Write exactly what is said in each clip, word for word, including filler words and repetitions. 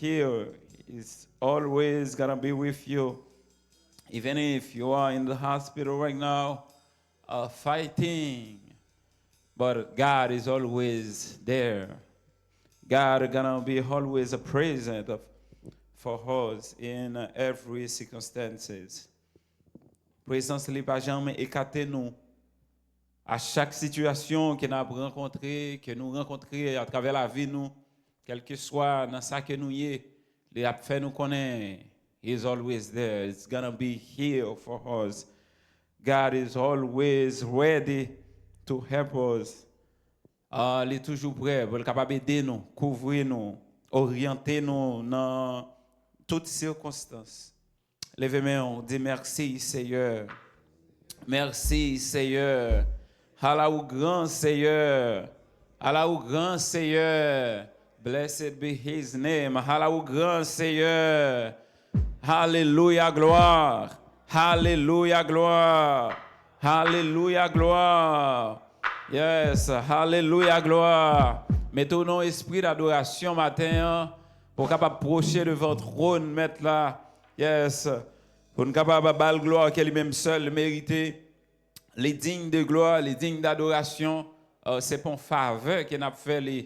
here. He's always gonna be with you. Even if you are in the hospital right now, uh, fighting, but God is always there. God gonna be always present of, for us in every circumstances. Prezans li pa janm ekate nou. A chak sitiyasyon ke n ap rankontre, ke nou rankontre atravè lavi nou, kèlkeswa nan sa ke nou ye, li ap fè nou konnen He's always there. He's gonna be here for us. God is always ready to help us. Ah, li toujou prè pou l kapab ede nou, kouvri nou, oryante nou nan tout sikonstans. Leve men w, di, mèsi, Seyè. Mèsi, Seyè. Ala ou gran, Seyè. Ala ou gran, Seyè. Blessed be his name. Ala ou gran, Seyè. Alelouya, glwa. Alelouya, glwa. Alelouya, glwa. Yes, alelouya, glwa. Mete w nan espri dadorasyon maten an, pou w kapab pwoche devan twòn Mèt la. Yes. Pou n kapab ba l glwa ke li menm sèl merite. Li diy de glwa, li diy dadorasyon. Euh, se pa yon favè ke n ap fè li,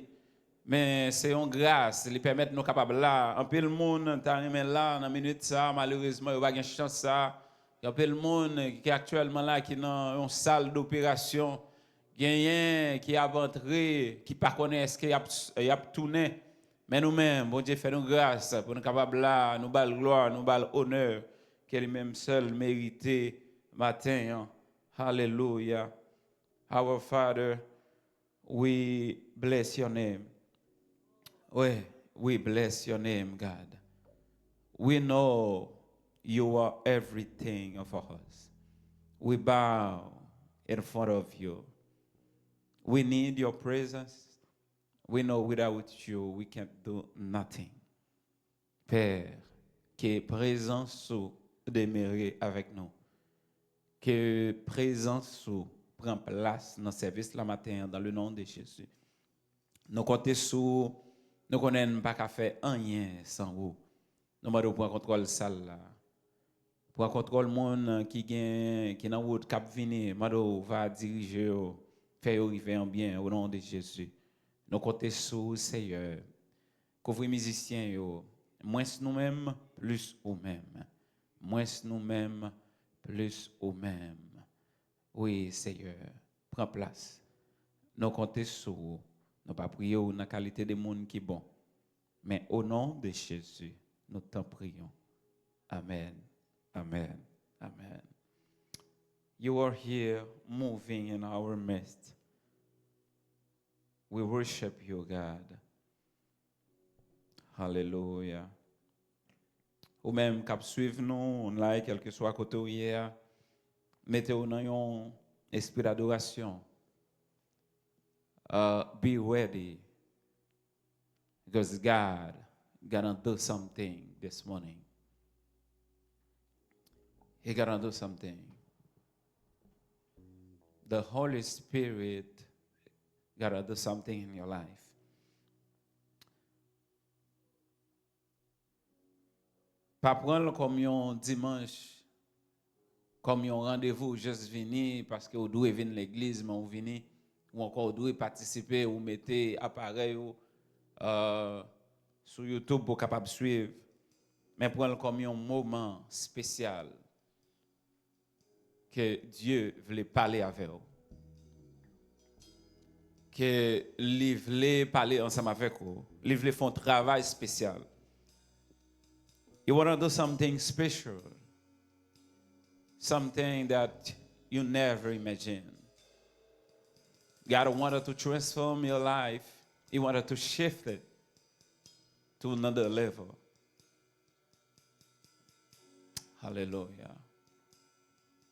men se yon gras. Li pèmèt nou kapab la. Anpil moun ta renmen la nan minit sa, malerezman, yo pa gen chans sa. Gen anpil moun ki aktyèlman la, ki nan yon sal doperasyon. Genyen ki ap antre, ki pa konnen èske y ap, y ap tounen. Men nou menm, Bondye fè nou gras pou nou kapab la, nou ba l glwa, nou ba l onè ke li menm sèl merite maten an. Alelouya. Our Father, we bless your name. We, we bless your name, God. We know you are everything for us. We bow in front of you. We need your presence. We know without you, we can't do nothing. Pè, ke prezans ou demere avèk nou. Ke prezans ou pran plas nan sèvis la maten an, dans le nom de Jésus. Nou konte sou ou, nou konnen n pa ka fè anyen san ou. Nou mande w pran kontwòl sal la. Pran kontwòl moun ki gen, ki nan wout, k ap vini. Mande w va dirije yo, fè yo rive an byen, o non de Jezi. Nou konte sou ou, Seyè. Kouvri mizisyen yo, mwens nou menm, plis ou menm. Mwens nou menm, plis ou menm. Wi, Seyè, pran plas. Nou konte sou ou. Nou pa priye w nan kalite de moun ki bon. Men o non de Jezi, nou tanpri w. Amèn. Amèn. Amèn. You are here moving in our midst. We worship you, God. Hallelujah. Ou menm k ap swiv nou online, kèlkeswa kote w ye a, mete w nan yon espri dadorasyon. Uh, be ready. Because God gonna do something this morning. He gonna do something. The Holy Spirit gonna do something in your life. Pa pran l kòm yon dimanch, kòm yon randevou, jis vini paske w dwe vin legliz, men w vini, ou ankò w dwe patisipe, ou mete aparèy ou, euh, sou YouTube pou w kapab swiv. Men pran l kòm yon moman espesyal ke Dye vle pale avè w. Ke li vle pale ansanm avèk ou. Li vle fè yon travay espesyal. You wanna do something special. Something that you never imagine. God wanted to transform your life. He wanted to shift it to another level. Hallelujah.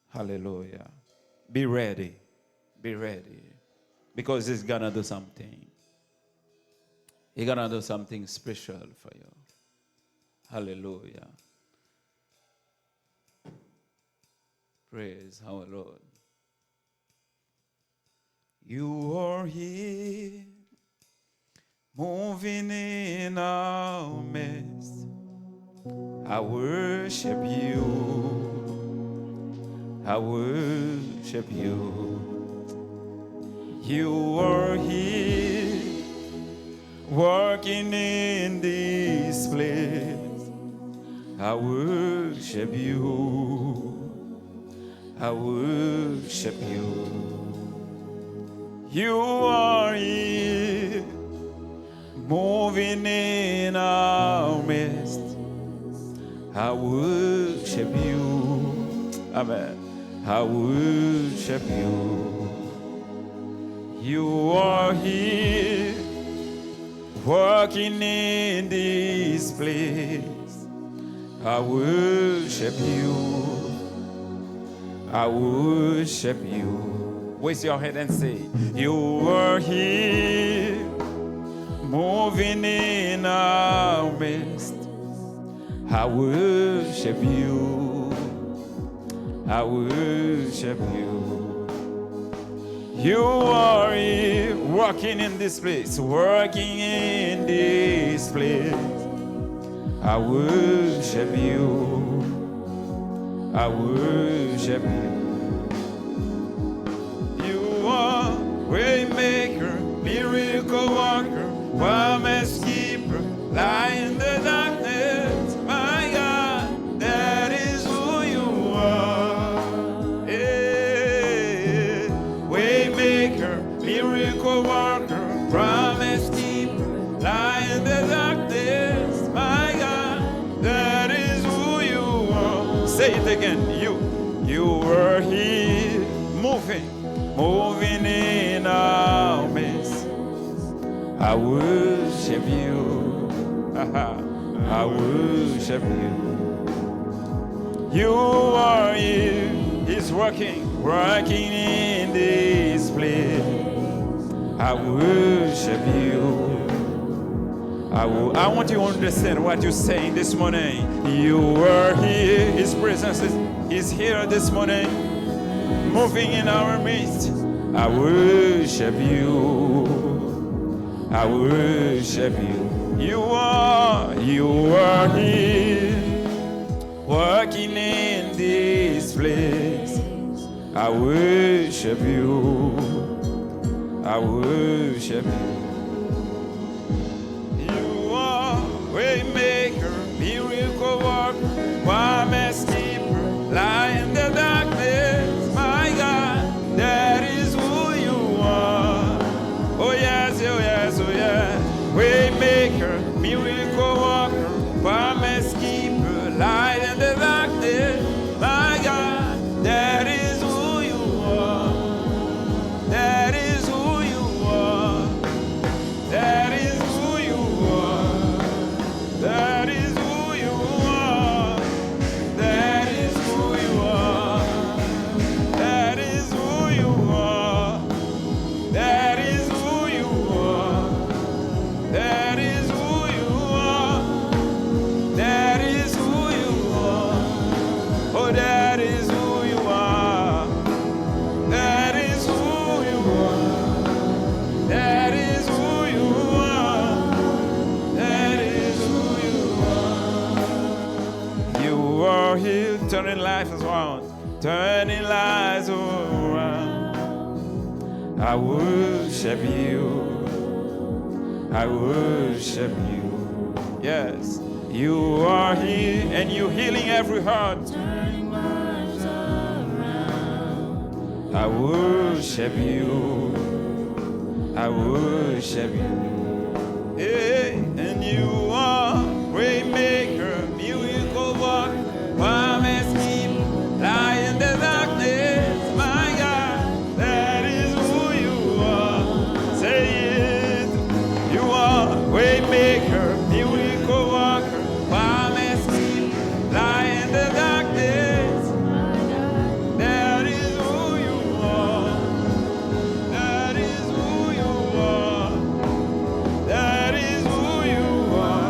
Hallelujah. Be ready. Be ready. Because he's gonna do something. He's gonna do something special for you. Hallelujah. Praise our Lord. You are here, moving in our midst. I worship you. I worship you. You are here, working in this place. I worship you. I worship you. You are here, moving in our midst. I worship you. Amen. I worship you. You are here, working in this place. I worship you. I worship you. Raise your hand and say, you are here, moving in our midst. I worship you. I worship you. You are here, walking in this place, working in this place. I worship you. I worship you. You are waymaker, miracle worker, promise keeper, light in the darkness. My God, that is who you are. Yeah. Waymaker, miracle worker, promise keeper, light in the darkness. My God, that is who you are. Say it again. You, you are here, moving, moving in our midst. I worship you. I worship you. You are here. He's working, working in this place. I worship you. I, will, I want you to understand what you're saying this morning. You are here. His presence is, is here this morning, moving in our midst. I worship you. I worship you. You are, you are here, working in this place. I worship you. I worship you. You are waymaker, miracle worker, promise keeper, light in the darkness. My God, that is who you are. Oh yes, oh yes, oh yes. Waymaker, miracle worker, promise keeper, light in the darkness. My God, that is who you are. That is who you are. That is who you are. That is who you are. That is who you are. That is who you are. That is who you are. That is who you are. That is who you are. Oh, that is who you are. That is who you are. That is who you are. That is who you are. You are here, turning life around, turning lives around. I worship you. I worship you. Yes, you are here and you're healing every heart. Turning lives around. I worship you. I worship you. Hey, and you are waymaker, miracle worker, promise keeper, light in the darkness. My God, that is who you are. Say it. You are waymaker, miracle worker, promise keeper, light in the darkness. That is who you are. That is who you are. That is who you are.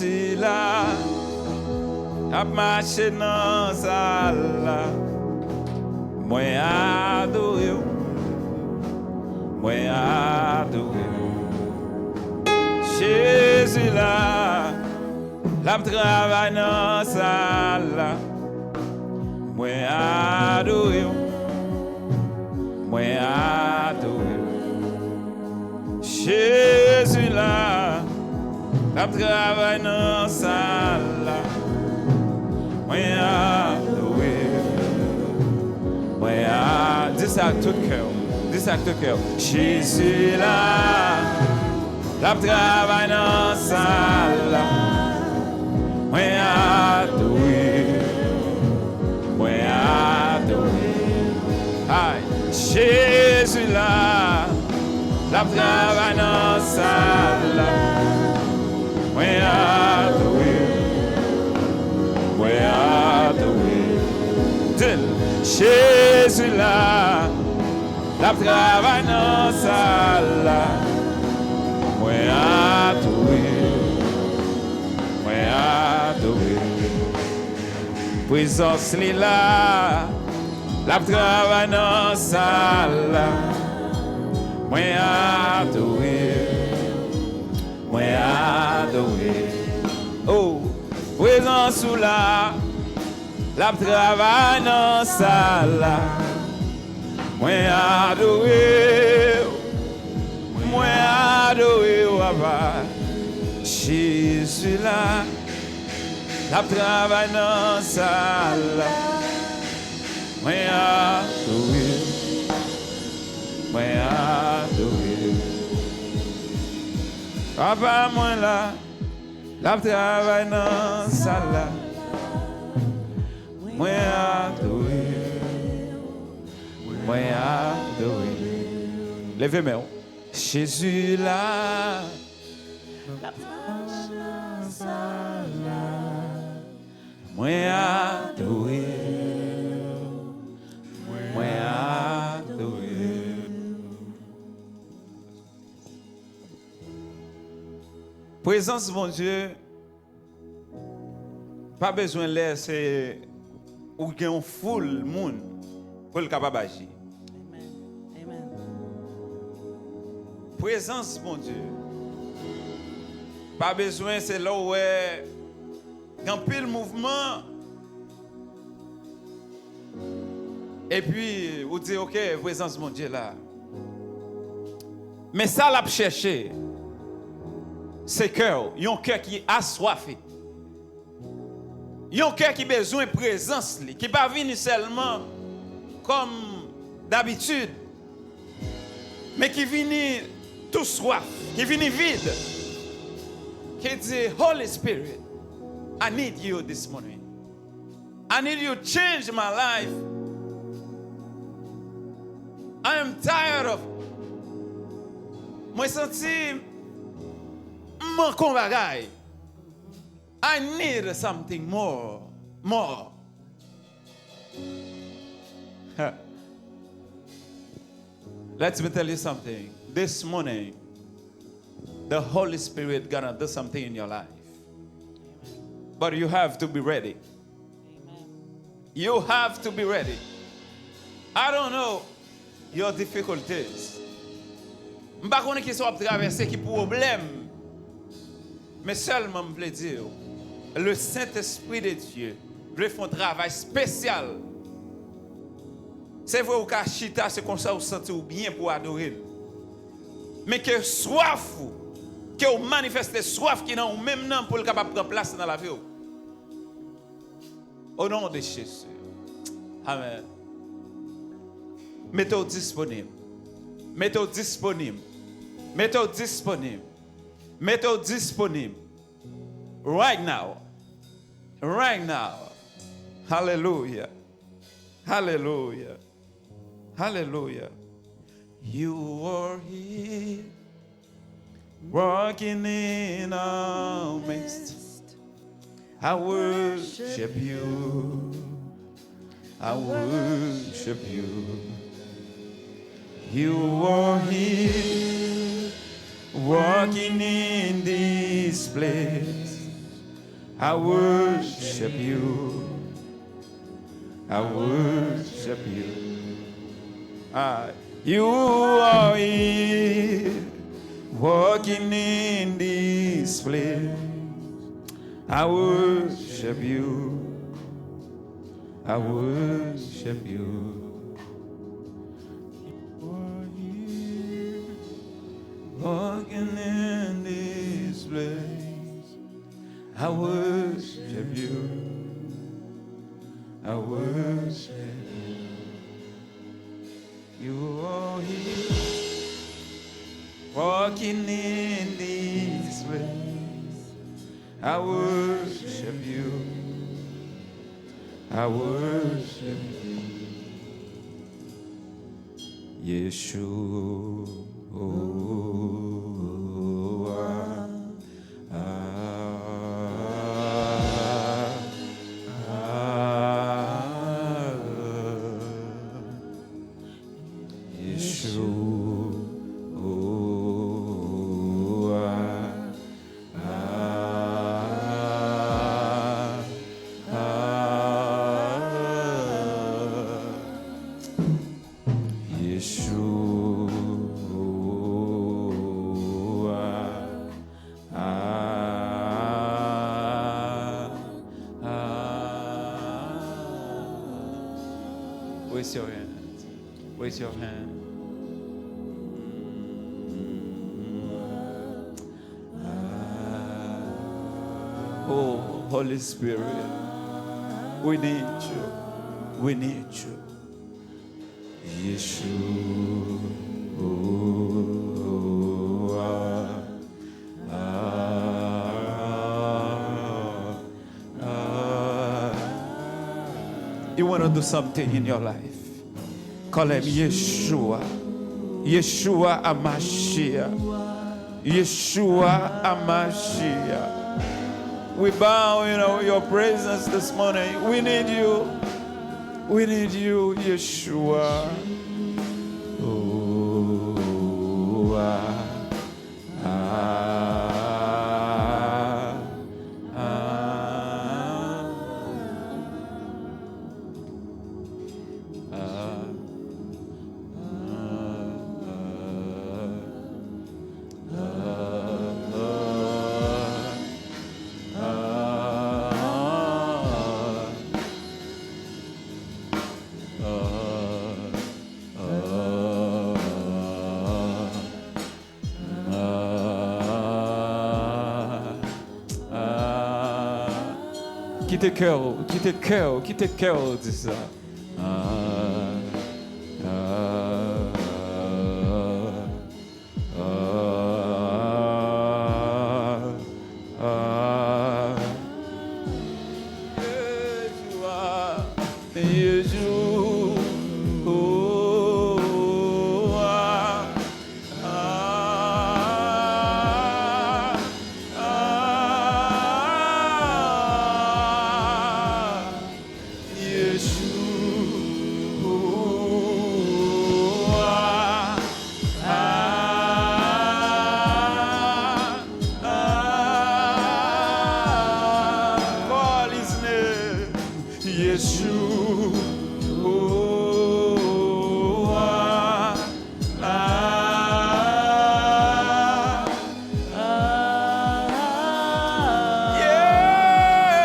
Jezi la, ap mache nan sal la. Mwen adore w. Mwen adore w. Jezi la, l ap travay nan sal la. Mwen adore w. Mwen adore w. Jezi la, l ap travay nan sal la. Mwen adore w. Mwen a-, di sa ak tout kè w. Di sa ak tout kè w. Jezi la, l ap travay nan sal la. Mwen adore w. Mwen adore w. Ay, Jezi la, l ap travay nan sal la. Mwen adore w. Mwen adore w. Di l, Jezi la, l ap travay nan sal la. Mwen adore w. Mwen adore w. Prezans li la, l ap travay nan sal la. Mwen adore w. Mwen adore w. Oh, prezans ou la, l ap travay nan sal la. Mwen adore w. Mwen adore w, papa. Jezi la, l ap travay nan sal la. Mwen adore w. Mwen adore w. Papa mwen la, l ap travay nan sal la. Mwen adore w. Mwen adore w. Leve men w. Jezi la. L ap travay nan sal la. Mwen adore w. Mwen adore w. Prezans Bondye pa bezwen lè se ou gen yon foul moun pou l kapab aji. Amen. Amen. Prezans Bondye pa bezwen se lè w wè gen anpil mouvman. Epi, ou di, "Ok, prezans Bondye la." Men sa l ap chèche, se kè w, yon kè ki aswafe. Yon kè ki bezwen prezans li, ki pa vini sèlman kòm dabitid, men ki vini tou swaf, ki vini vid, ki di, "Holy Spirit, I need you this morning." I need you change my life. I am tired of. Mwen santi m manke yon bagay. I need something more, more. Let me tell you something. This morning, the Holy Spirit gonna do something in your life. But you have to be ready. Amen. You have to be ready. I don't know your difficulties. M pa konnen ki sa w ap travèse, ki pwoblèm. Men sèlman m vle di w, le Saint-Esprit de Dieu vle fè yon travay espesyal. Se vre, ou ka chita, se konsa ou santi w byen pou w adore l. Men ke swaf ou, ke w manifeste swaf ki nan ou menm nan pou l kapab pran plas nan lavi w. O non de Jezi. Amen. Mete w disponib. Mete w disponib. Mete w disponib. Mete w disponib. Right now. Right now. Hallelujah. Hallelujah. Hallelujah. You are here. Walking in our midst. I worship you. I worship you. You are here, walking in this place. I worship you. I worship you. Ah, you are here, walking in this place. I worship you. I worship you. You are here, walking in this place. I worship you. I worship you. You are here, walking in this place. I worship you. I worship you. Yeshua. Yeshua. Ah, ah. Raise your hand. Raise your hand. Ah. Oh, Holy Spirit, we need you. We need you. Yeshua. You want to do something in your life? Call him Yeshua. Yeshua Amashiach. Yeshua Amashiach. We bow in our, your presence this morning. We need you. We need you, Yeshua. Oh, ah, ah, ah, ah. Kite kè w, kite kè w, kite kè w di sa. Ah, ah, ah, ah, ah. Yeshua, Yeshua. Ah, ah, Yeshua. Ah, ah, call his name. Yeshua. Ah, ah,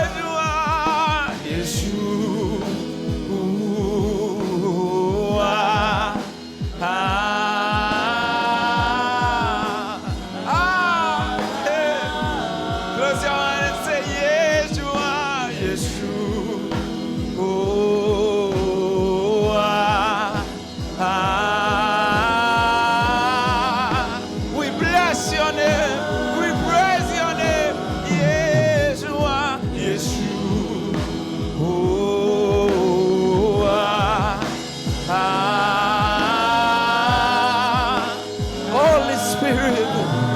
Yeshua. Yeshua. Ah, ah, hey. Close your eyes and say, Yeshua, Yeshua. Ah, ah. We bless your name. We praise your name. Yeshua, Yeshua. Ah, Holy Spirit,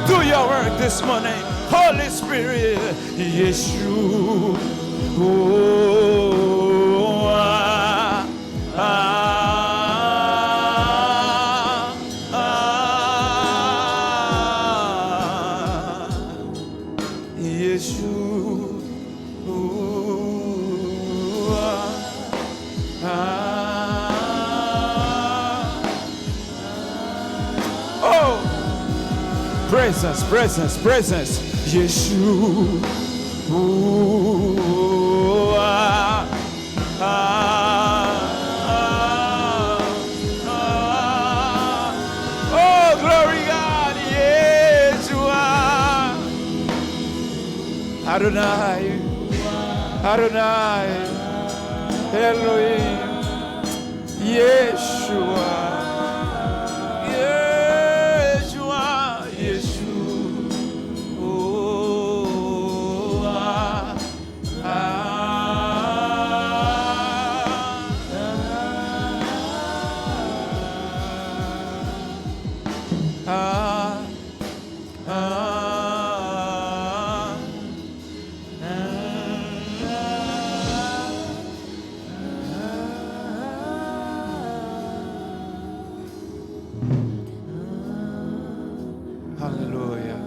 do your work this morning. Holy Spirit, Yeshua. Ah, ah, Yeshua. Presence, presence, presence. Yeshua. Ah, ah, ah. Oh, glory God. Yeshua. Adonai. Adonai. Elohim. Yeshua. Yeshua. Yeshua. Ah, ah, ah, ah. Hallelujah.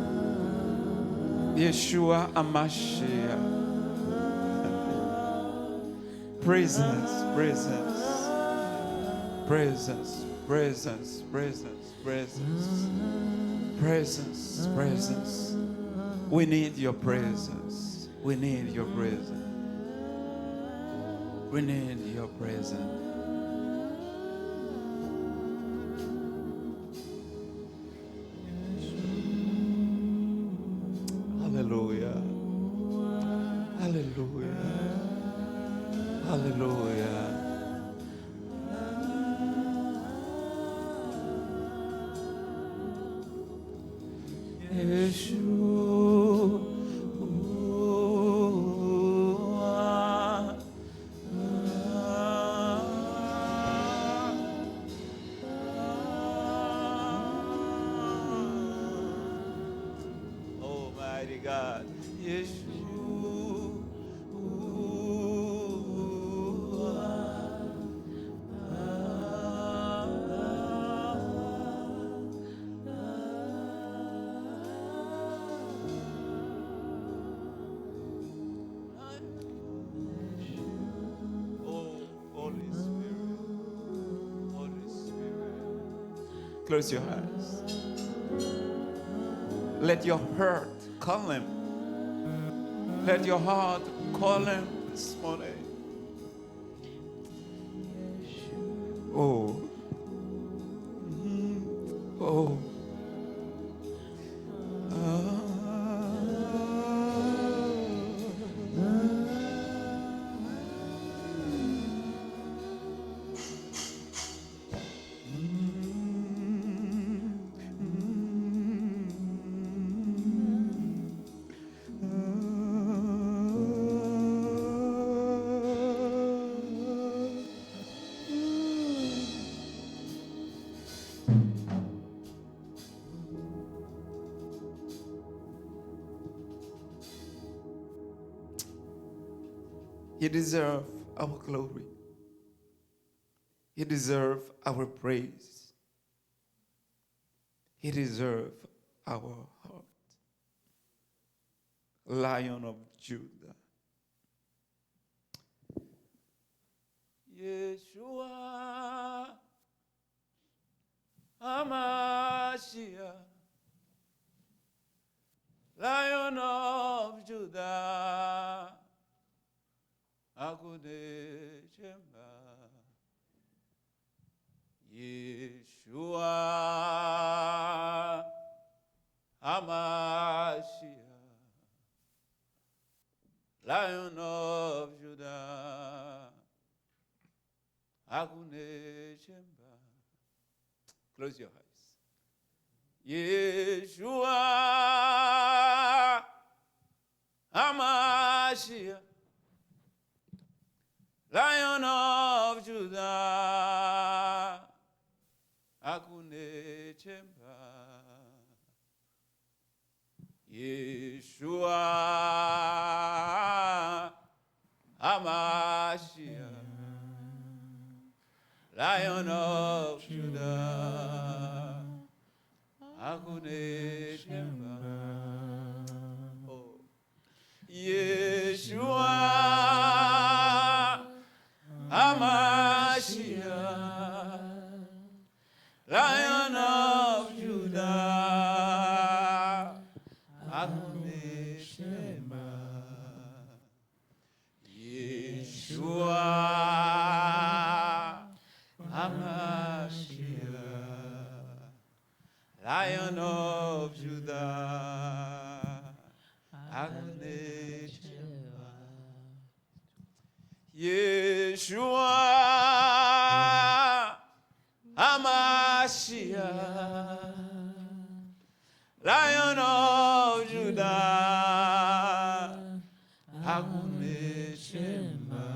Yeshua Amashiach. Presence, presence. Presence, presence, presence, presence. Presence, presence. We need your presence. We need your presence. We need your presence. Hallelujah. Hallelujah. Hallelujah. Yeshua. Almighty God, Yeshua. Oh, Holy Spirit, Holy Spirit. Close your eyes. Let your heart call him. Let your heart call him this morning. Oh. Mm. Oh. Ah. He deserve our glory. He deserve our praise. He deserve our heart. Lion of Judah. Yeshua Hamashiach, Lion of Judah. Hakune Shemba. Yeshua Hamashiach, Lion of Judah. Hakune Shemba. Close your eyes. Yeshua Hamashiach, Lion of Judah, Hakune Shemba. Yeshua Hamashiach, Lion of Judah, Hakune Shemba. Oh. Yeshua Hamashiach, Lion of Judah. Adonai Shema. Yeshua HaMashiach, Lion of Judah, Adonai Shema. Yeshua HaMashiach, Lion of Judah, Adonai Shema.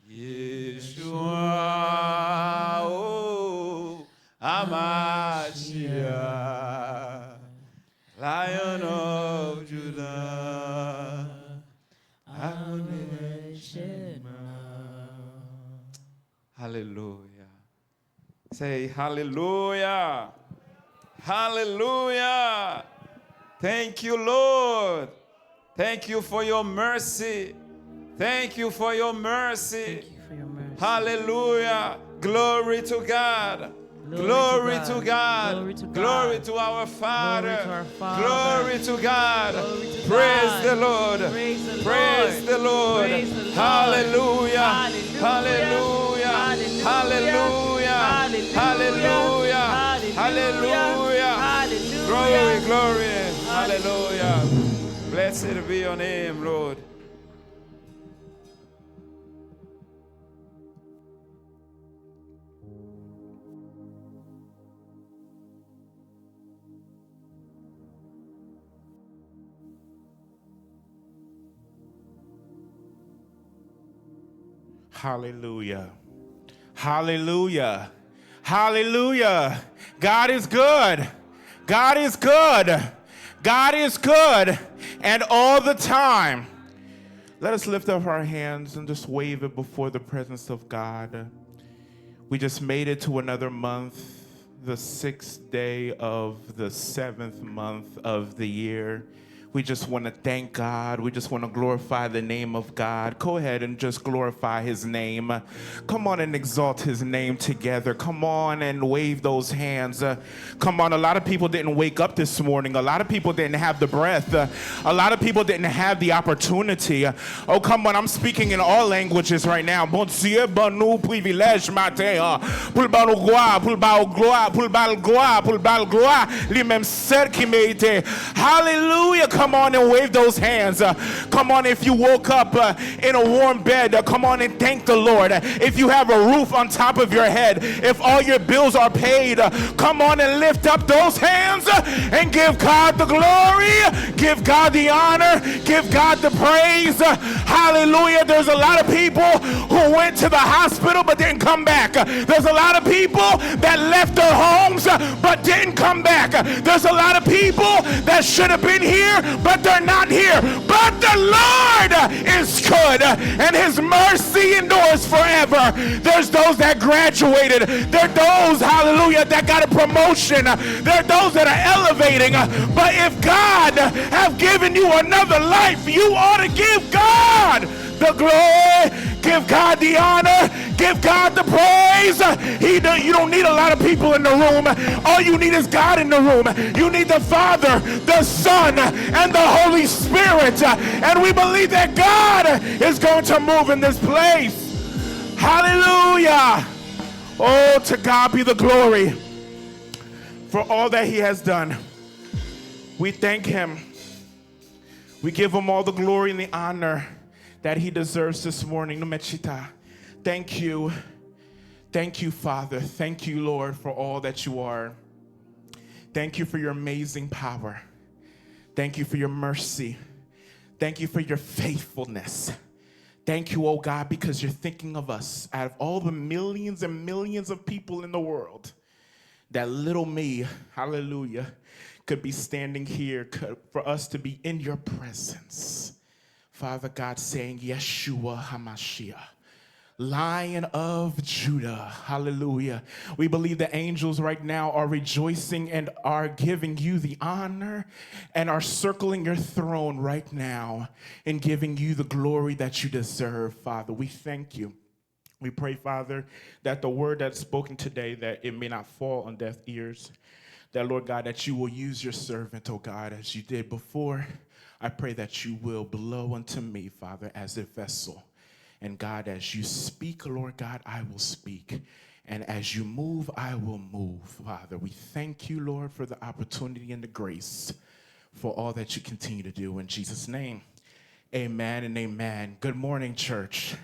Yeshua, oh, HaMashiach, Lion of Judah, Adonai Shema. Hallelujah. Say hallelujah. Hallelujah. Thank you, Lord. Thank you for your mercy. Thank you for your mercy. Thank you for your mercy. Hallelujah. Glory to God. Glory to God. Glory to God. Glory to our Father. Glory to our Father. Glory to God. Glory to God. Praise the Lord. Praise the Lord. Praise the Lord. Praise the Lord. Hallelujah. Hallelujah. Hallelujah. Hallelujah. Hallelujah. Hallelujah. Hallelujah. Hallelujah. Glory, glory. Hallelujah. Blessed be your name, Lord. Hallelujah. Hallelujah. Hallelujah. God is good. God is good. God is good. And all the time. Let us lift up our hands and just wave it before the presence of God. We just made it to another month, the sixth day of the seventh month of the year. We just want to thank God. We just want to glorify the name of God. Go ahead and just glorify his name. Come on and exalt his name together. Come on and wave those hands. Uh, come on, a lot of people didn't wake up this morning. A lot of people didn't have the breath. Uh, a lot of people didn't have the opportunity. Uh, oh, come on, I'm speaking in all languages right now. Bondye ban nou privilèj maten an pou l ban nou glwa, pou l ba w glwa, pou l ba l glwa, pou l ba l glwa, li menm sèl ki merite. Hallelujah. Come on and wave those hands. Uh, come on, if you woke up uh, in a warm bed, uh, come on and thank the Lord. If you have a roof on top of your head, if all your bills are paid, uh, come on and lift up those hands uh, and give God the glory, give God the honor, give God the praise. Uh, hallelujah. There's a lot of people who went to the hospital but didn't come back. Uh, there's a lot of people that left their homes uh, but didn't come back. Uh, there's a lot of people that should have been here but they're not here. But the Lord is good and his mercy endures forever. There's those that graduated. There are those, hallelujah, that got a promotion. There are those that are elevating. But if God have given you another life, you ought to give God the glory, give God the honor, give God the praise. He do, you don't need a lot of people in the room. All you need is God in the room. You need the Father, the Son, and the Holy Spirit. And we believe that God is going to move in this place. Hallelujah. Oh, to God be the glory for all that he has done. We thank him. We give him all the glory and the honor that he deserves this morning. Nou mèt chita. Thank you. Thank you, Father. Thank you, Lord, for all that you are. Thank you for your amazing power. Thank you for your mercy. Thank you for your faithfulness. Thank you, oh God, because you're thinking of us. Out of all the millions and millions of people in the world, that little me, hallelujah, could be standing here, could, for us to be in your presence. Father God saying, Yeshua HaMashiach, Lion of Judah, hallelujah. We believe the angels right now are rejoicing and are giving you the honor and are circling your throne right now and giving you the glory that you deserve, Father. We thank you. We pray, Father, that the word that's spoken today, that it may not fall on deaf ears, that, Lord God, that you will use your servant, oh God, as you did before. I pray that you will blow unto me, Father, as a vessel. And God, as you speak, Lord God, I will speak. And as you move, I will move, Father. We thank you, Lord, for the opportunity and the grace for all that you continue to do. In Jesus' name, amen and amen. Good morning, church.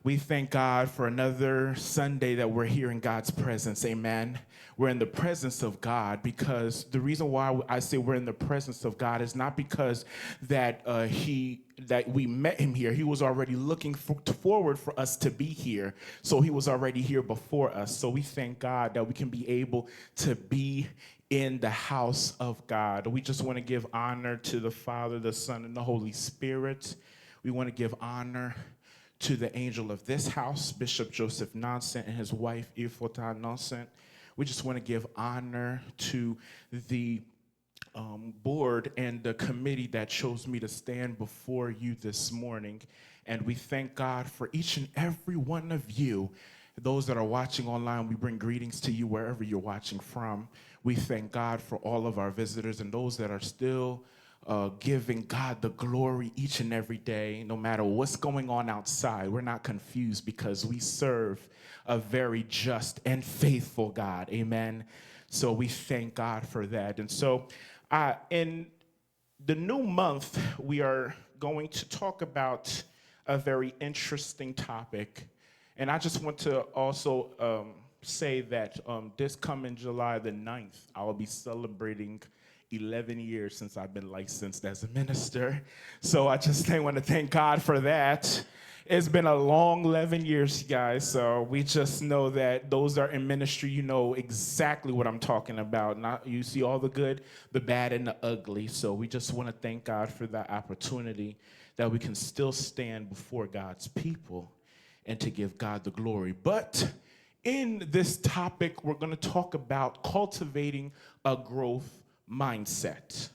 We thank God for another Sunday that we're here in God's presence. Amen. We're in the presence of God because the reason why I say we're in the presence of God is not because that uh, he that we met him here. He was already looking for, forward for us to be here. So he was already here before us. So we thank God that we can be able to be in the house of God. We just want to give honor to the Father, the Son, and the Holy Spirit. We want to give honor to the angel of this house, Bishop Joseph Nansen, and his wife, Ifota Nansen. We just want to give honor to the um, board and the committee that chose me to stand before you this morning. And we thank God for each and every one of you. Those that are watching online, we bring greetings to you wherever you're watching from. We thank God for all of our visitors and those that are still uh, giving God the glory each and every day, no matter what's going on outside. We're not confused because we serve a very just and faithful God. Amen. So we thank God for that. And so, uh, in the new month, we are going to talk about a very interesting topic. And I just want to also um, say that um, this coming July the ninth, I will be celebrating eleven years since I've been licensed as a minister. So I just want to thank God for that. It's been a long eleven years, guys. So we just know that those are in ministry, you know exactly what I'm talking about. Not, you see all the good, the bad, and the ugly. So we just want to thank God for that opportunity that we can still stand before God's people and to give God the glory. But in this topic, we're going to talk about cultivating a growth mindset.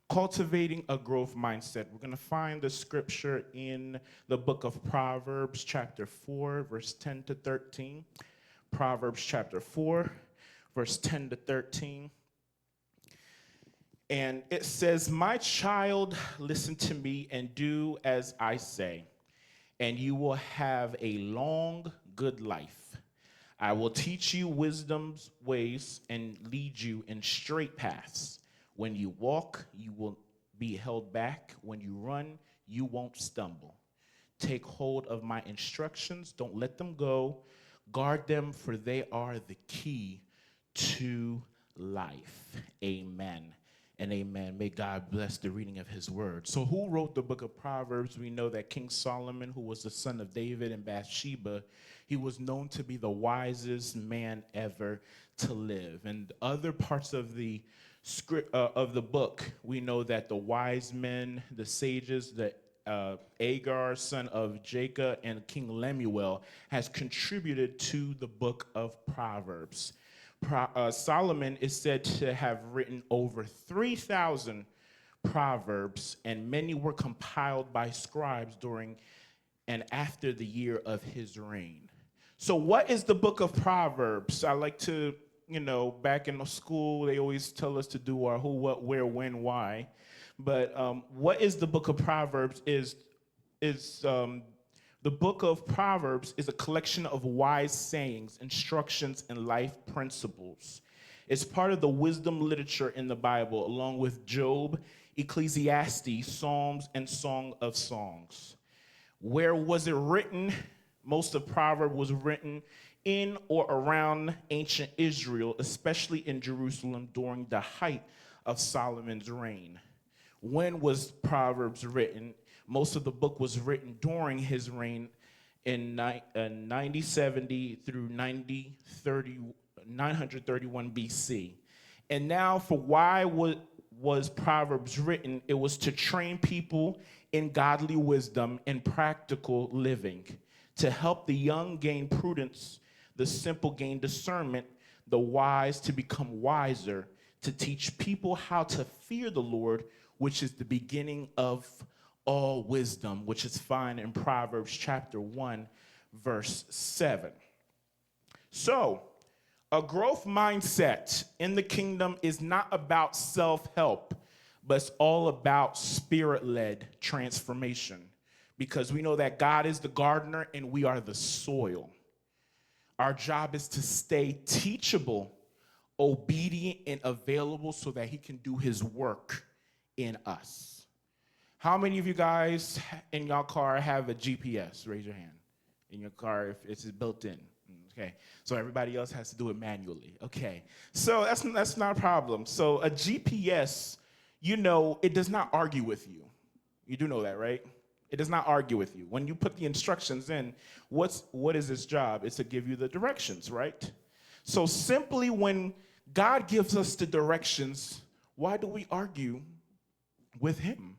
Cultivating a growth mindset. We're going to find the scripture in the book of Proverbs, chapter four, verse ten to thirteen. Proverbs chapter four, verse ten to thirteen. And it says, "My child, listen to me and do as I say, and you will have a long, good life. I will teach you wisdom's ways and lead you in straight paths. When you walk, you will be held back. When you run, you won't stumble. Take hold of my instructions, don't let them go. Guard them, for they are the key to life." Amen and amen. May God bless the reading of his word. So, who wrote the book of Proverbs? We know that King Solomon, who was the son of David and Bathsheba, he was known to be the wisest man ever to live. And other parts of the script uh, of the book, we know that the wise men, the sages, the uh, Agur, son of Jacob, and King Lemuel has contributed to the book of Proverbs. Pro- uh, Solomon is said to have written over three thousand proverbs, and many were compiled by scribes during and after the year of his reign. So, what is the book of Proverbs? I like to, you know, back in the school, they always tell us to do our who, what, where, when, why. But um, what is the book of Proverbs is is um, the book of Proverbs is a collection of wise sayings, instructions, and life principles. It's part of the wisdom literature in the Bible, along with Job, Ecclesiastes, Psalms, and Song of Songs. Where was it written? Most of Proverbs was written in or around ancient Israel, especially in Jerusalem during the height of Solomon's reign. When was Proverbs written? Most of the book was written during his reign in ni- uh, ninety seventy through ninety thirty, nine hundred thirty-one B C. And now, for why wa- was Proverbs written? It was to train people in godly wisdom and practical living, to help the young gain prudence, the simple gain discernment, the wise to become wiser, to teach people how to fear the Lord, which is the beginning of all wisdom, which is found in Proverbs chapter one, verse seven. So, A growth mindset in the kingdom is not about self help, but it's all about spirit led transformation. Because we know that God is the gardener and we are the soil. Our job is to stay teachable, obedient, and available so that He can do His work in us. How many of you guys in your car have a G P S? Raise your hand. In your car, if it's built in. Okay. So everybody else has to do it manually. Okay. So that's that's not a problem. So a G P S, you know, it does not argue with you. You do know that, right? It does not argue with you. When you put the instructions in, what's what is its job? It's to give you the directions, right? So simply when God gives us the directions, why do we argue with him?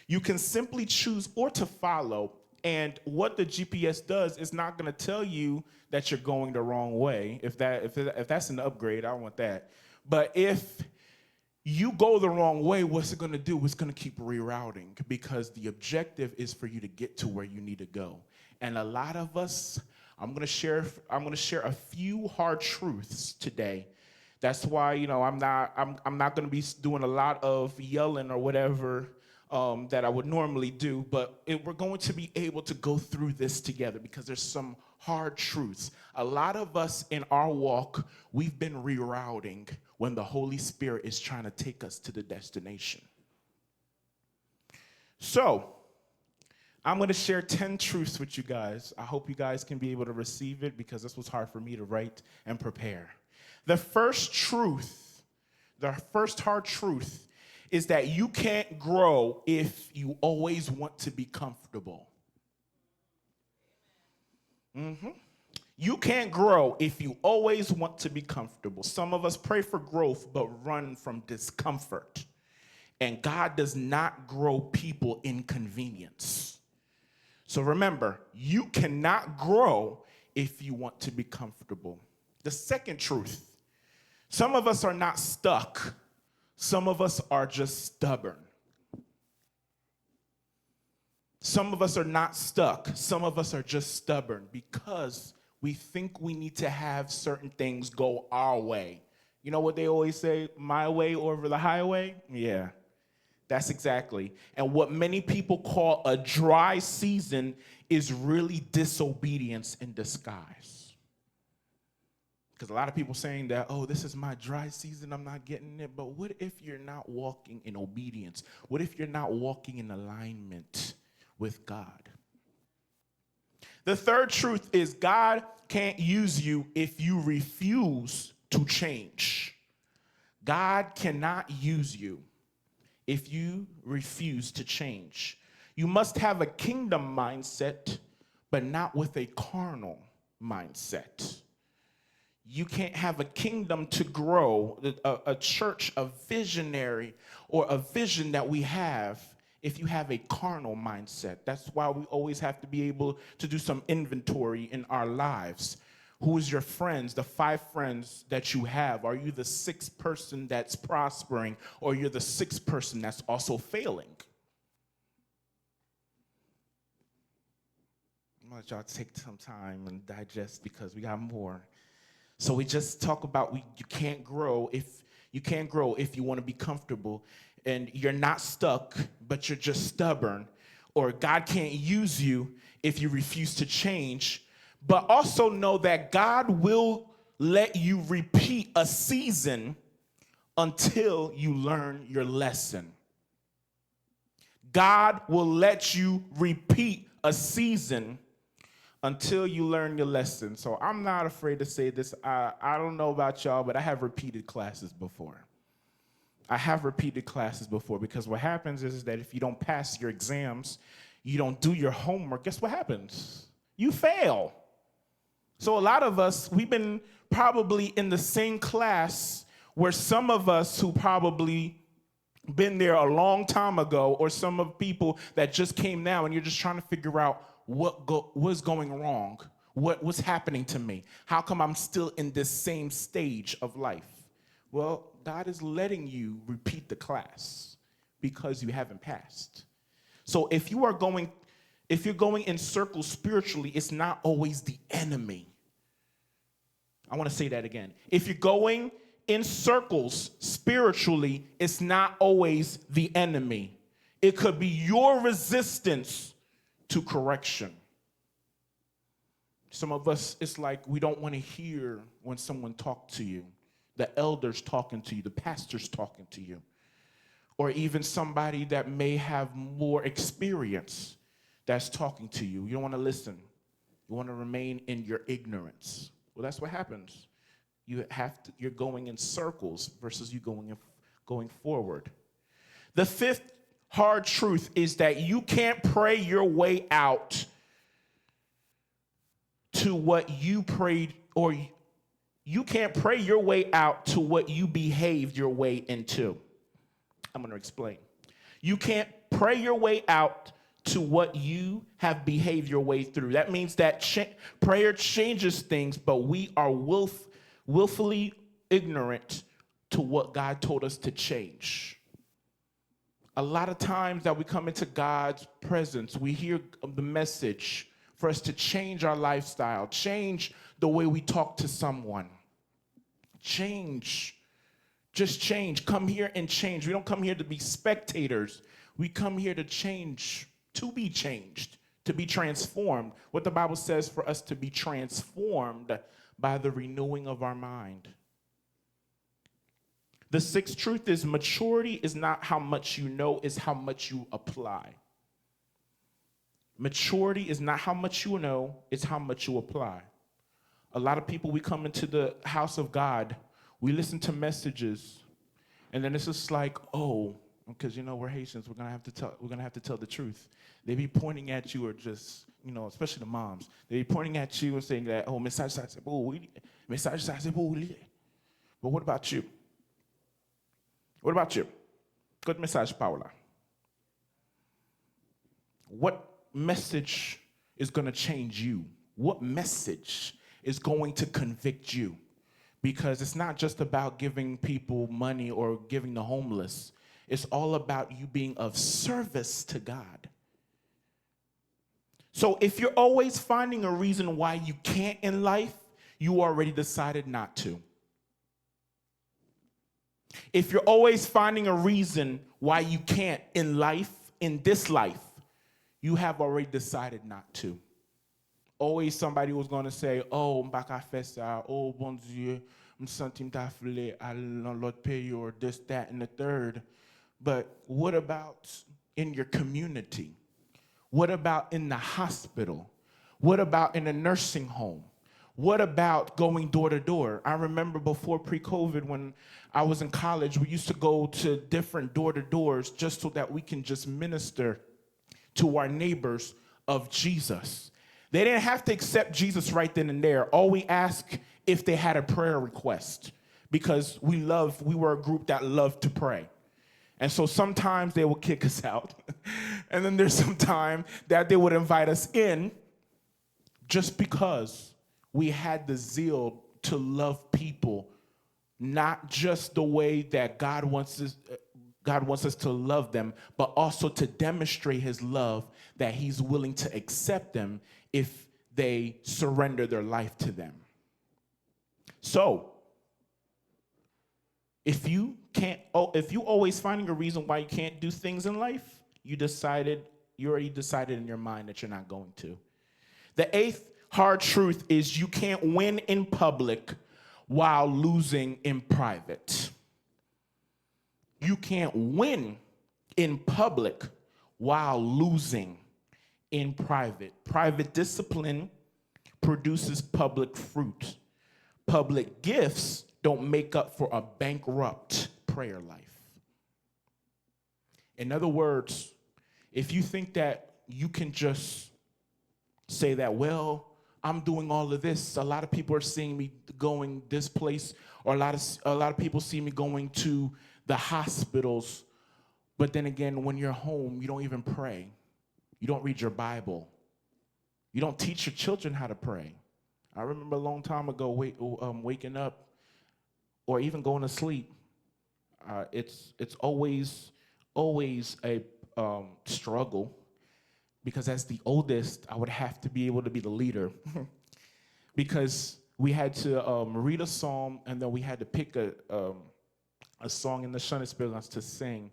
You can simply choose or to follow. And what the G P S does is not going to tell you that you're going the wrong way. If that if if that's an upgrade, I want that. But if you go the wrong way, what's it going to do? It's going to keep rerouting because the objective is for you to get to where you need to go. And a lot of us, I'm going to share I'm going to share a few hard truths today. That's why, you know, I'm not I'm I'm not going to be doing a lot of yelling or whatever um, that I would normally do, but it, we're going to be able to go through this together because there's some hard truths. A lot of us in our walk, we've been rerouting when the Holy Spirit is trying to take us to the destination. So, I'm going to share ten truths with you guys. I hope you guys can be able to receive it because this was hard for me to write and prepare. The first truth, the first hard truth is that you can't grow if you always want to be comfortable. Mm-hmm. You can't grow if you always want to be comfortable. Some of us pray for growth but run from discomfort. And God does not grow people in convenience. So remember, you cannot grow if you want to be comfortable. The second truth, some of us are not stuck, some of us are just stubborn. Some of us are not stuck. Some of us are just stubborn because we think we need to have certain things go our way. You know what they always say, my way over the highway? Yeah, that's exactly. And what many people call a dry season is really disobedience in disguise. Because a lot of people saying that, oh, this is my dry season, I'm not getting it. But what if you're not walking in obedience? What if you're not walking in alignment with God? The third truth is God can't use you if you refuse to change. God cannot use you if you refuse to change. You must have a kingdom mindset, but not with a carnal mindset. You can't have a kingdom to grow, a, a church, a visionary, or a vision that we have if you have a carnal mindset. That's why we always have to be able to do some inventory in our lives. Who is your friends, the five friends that you have? Are you the sixth person that's prospering, or you're the sixth person that's also failing? I'm gonna let y'all take some time and digest because we got more. So we just talk about we you can't grow if you can't grow if you want to be comfortable, and you're not stuck, but you're just stubborn, or God can't use you if you refuse to change. But also know that God will let you repeat a season until you learn your lesson. God will let you repeat a season until you learn your lesson. So I'm not afraid to say this. I, I don't know about y'all, but I have repeated classes before. I have repeated classes before because what happens is, is that if you don't pass your exams, you don't do your homework, guess what happens? You fail. So a lot of us, we've been probably in the same class where some of us who probably been there a long time ago, or some of people that just came now and you're just trying to figure out what go, what's going wrong, what, what's happening to me, how come I'm still in this same stage of life? Well, God is letting you repeat the class because you haven't passed. So if you are going if you're going in circles spiritually, it's not always the enemy. I want to say that again. If you're going in circles spiritually, it's not always the enemy. It could be your resistance to correction. Some of us, it's like we don't want to hear when someone talk to you, the elders talking to you, the pastors talking to you, or even somebody that may have more experience that's talking to you. You don't want to listen. You want to remain in your ignorance. Well, that's what happens. You have to, you're going in circles versus you going in, going forward. The fifth hard truth is that you can't pray your way out to what you prayed, or you can't pray your way out to what you behaved your way into. I'm going to explain. You can't pray your way out to what you have behaved your way through. That means that cha- prayer changes things, but we are willf- willfully ignorant to what God told us to change. A lot of times that we come into God's presence, we hear the message for us to change our lifestyle, change the way we talk to someone. Change. Just change. Come here and change. We don't come here to be spectators. We come here to change, to be changed, to be transformed. What the Bible says for us to be transformed by the renewing of our mind. The sixth truth is maturity is not how much you know, it's how much you apply. Maturity is not how much you know, it's how much you apply. A lot of people, we come into the house of God, we listen to messages, and then it's just like, oh, because you know we're Haitians, we're gonna have to tell we're gonna have to tell the truth. They be pointing at you or just, you know, especially the moms, they be pointing at you and saying that, oh, mesaj sa se pou ou, mesaj sa se pou ou. But what about you? What about you? Kot mesaj pa w la? What message is going to change you? What message is going to convict you? Because it's not just about giving people money or giving the homeless. It's all about you being of service to God. So if you're always finding a reason why you can't in life, you already decided not to. If you're always finding a reason why you can't in life, in this life, you have already decided not to. Always somebody was going to say, oh, m pa ka fè sa, oh, Bondye, m santi m ta vle al nan lòt peyi, or this, that, and the third. But what about in your community? What about in the hospital? What about in a nursing home? What about going door to door? I remember before pre COVID, when I was in college, we used to go to different door to doors just so that we can just minister to our neighbors of Jesus. They didn't have to accept Jesus right then and there. All we asked if they had a prayer request, because we love, we were a group that loved to pray. And so sometimes they would kick us out. And then there's some time that they would invite us in just because we had the zeal to love people, not just the way that God wants us, God wants us to love them, but also to demonstrate his love, that he's willing to accept them if they surrender their life to them. So, if you can't, oh, if you always finding a reason why you can't do things in life, you decided, you already decided in your mind that you're not going to. The eighth hard truth is you can't win in public while losing in private. You can't win in public while losing in private. Private discipline produces public fruit. Public gifts don't make up for a bankrupt prayer life. In other words, if you think that you can just say that, well, I'm doing all of this. A lot of people are seeing me going this place, or a lot of a lot of people see me going to the hospitals. But then again, when you're home, you don't even pray. You don't read your Bible. You don't teach your children how to pray. I remember a long time ago, wake, um, waking up or even going to sleep. Uh, it's it's always always a um, struggle, because as the oldest, I would have to be able to be the leader because we had to um, read a psalm, and then we had to pick a, um, a song in the Chant Espérance to sing.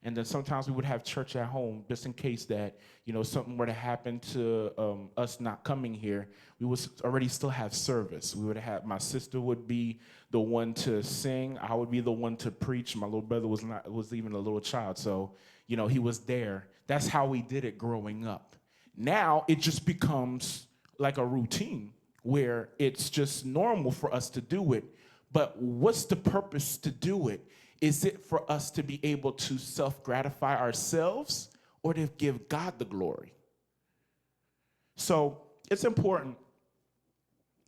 And then sometimes we would have church at home just in case that, you know, something were to happen to um, us not coming here. We would already still have service. We would have, my sister would be the one to sing. I would be the one to preach. My little brother was not, was even a little child. So, you know, he was there. That's how we did it growing up. Now it just becomes like a routine where it's just normal for us to do it. But what's the purpose to do it? Is it for us to be able to self gratify ourselves or to give God the glory? So it's important.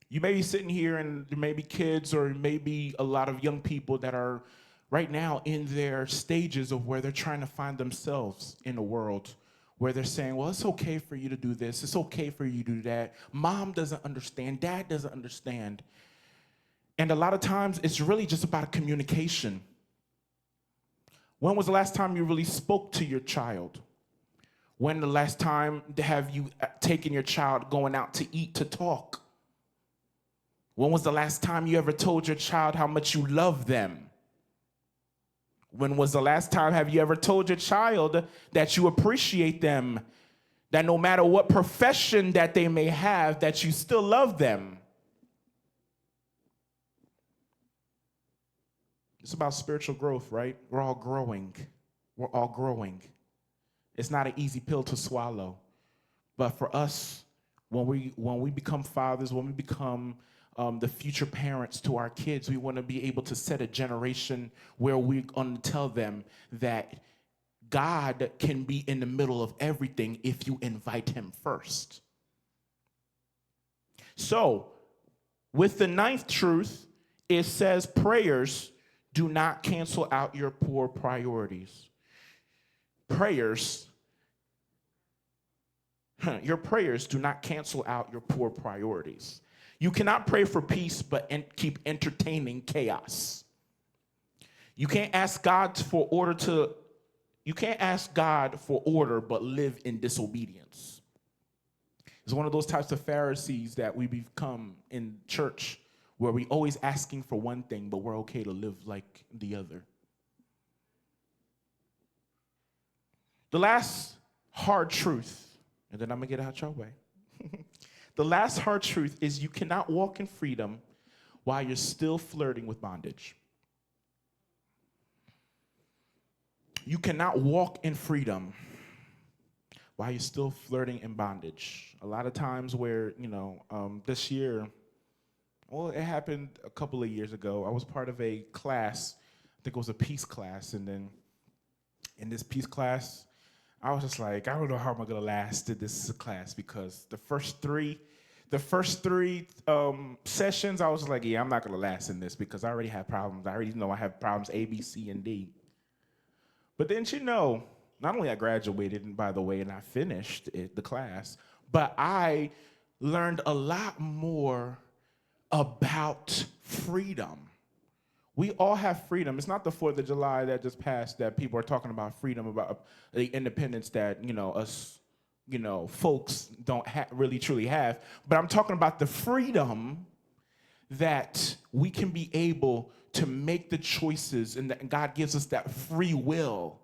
You may be sitting here and there may be kids or maybe a lot of young people that are right now in their stages of where they're trying to find themselves in the world, where they're saying, well, it's okay for you to do this, it's okay for you to do that. Mom doesn't understand, dad doesn't understand. And a lot of times it's really just about communication. When was the last time you really spoke to your child? When the last time have you uh, taken your child going out to eat to talk? When was the last time you ever told your child how much you love them? When was the last time have you ever told your child that you appreciate them, that no matter what profession that they may have, that you still love them? It's about spiritual growth, right? We're all growing. We're all growing. It's not an easy pill to swallow. But for us, when we when we become fathers, when we become um, the future parents to our kids, we want to be able to set a generation where we're going to tell them that God can be in the middle of everything if you invite Him first. So, with the ninth truth, it says prayers do not cancel out your poor priorities. Prayers, your prayers do not cancel out your poor priorities. You cannot pray for peace but en- keep entertaining chaos. You can't ask God for order to you can't ask God for order but live in disobedience. It's one of those types of Pharisees that we become in church where we always asking for one thing, but we're okay to live like the other. The last hard truth, and then I'm gonna get out your way. The last hard truth is you cannot walk in freedom while you're still flirting with bondage. You cannot walk in freedom while you're still flirting in bondage. A lot of times where, you know, um, this year, well, it happened a couple of years ago. I was part of a class, I think it was a peace class, and then in this peace class, I was just like, I don't know how I'm gonna last in this class because the first three, the first three um, sessions, I was just like, yeah, I'm not gonna last in this because I already have problems. I already know I have problems A, B, C, and D. But then you know, not only I graduated, by the way, and I finished it, the class, but I learned a lot more about freedom. We all have freedom. It's not the fourth of July that just passed that people are talking about freedom, about the independence that, you know, us, you know, folks don't ha- really truly have. But I'm talking about the freedom that we can be able to make the choices and that God gives us that free will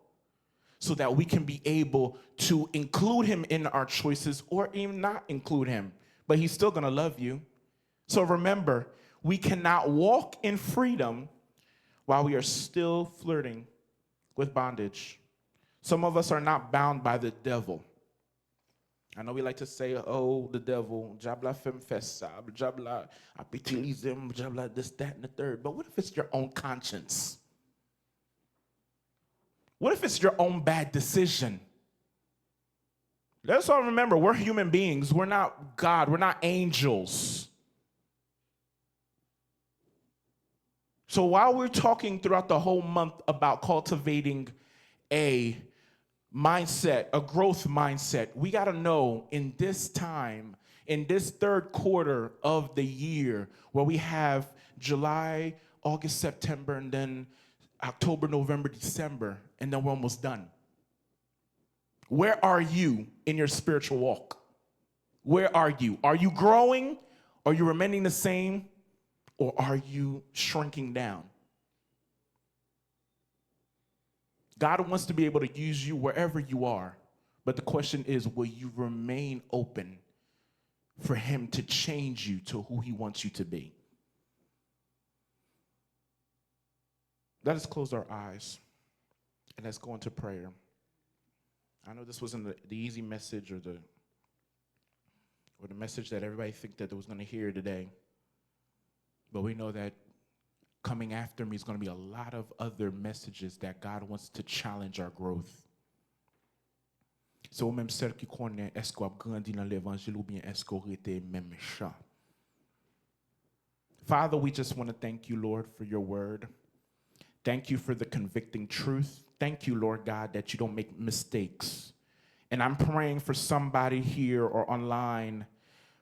so that we can be able to include him in our choices or even not include him. But he's still going to love you. So remember, we cannot walk in freedom while we are still flirting with bondage. Some of us are not bound by the devil. I know we like to say, oh, the devil, dyab la fè m fè sa, dyab la ap itilize m, dyab la this, that, and the third. But what if it's your own conscience? What if it's your own bad decision? Let's all remember, we're human beings. We're not God. We're not angels. So while we're talking throughout the whole month about cultivating a mindset, a growth mindset, we got to know in this time, in this third quarter of the year, where we have July, August, September, and then October, November, December, and then we're almost done. Where are you in your spiritual walk? Where are you? Are you growing? Are you remaining the same? Or are you shrinking down? God wants to be able to use you wherever you are, but the question is, will you remain open for Him to change you to who He wants you to be? Let us close our eyes and let's go into prayer. I know this wasn't the, the easy message or the or the message that everybody think that they was going to hear today. But we know that coming after me is going to be a lot of other messages that God wants to challenge our growth. So, ou menm sèl ki konnen èske w ap grandi nan levanjil oubyen èske w rete menm jan. Father, we just want to thank you, Lord, for your word. Thank you for the convicting truth. Thank you, Lord God, that you don't make mistakes. And I'm praying for somebody here or online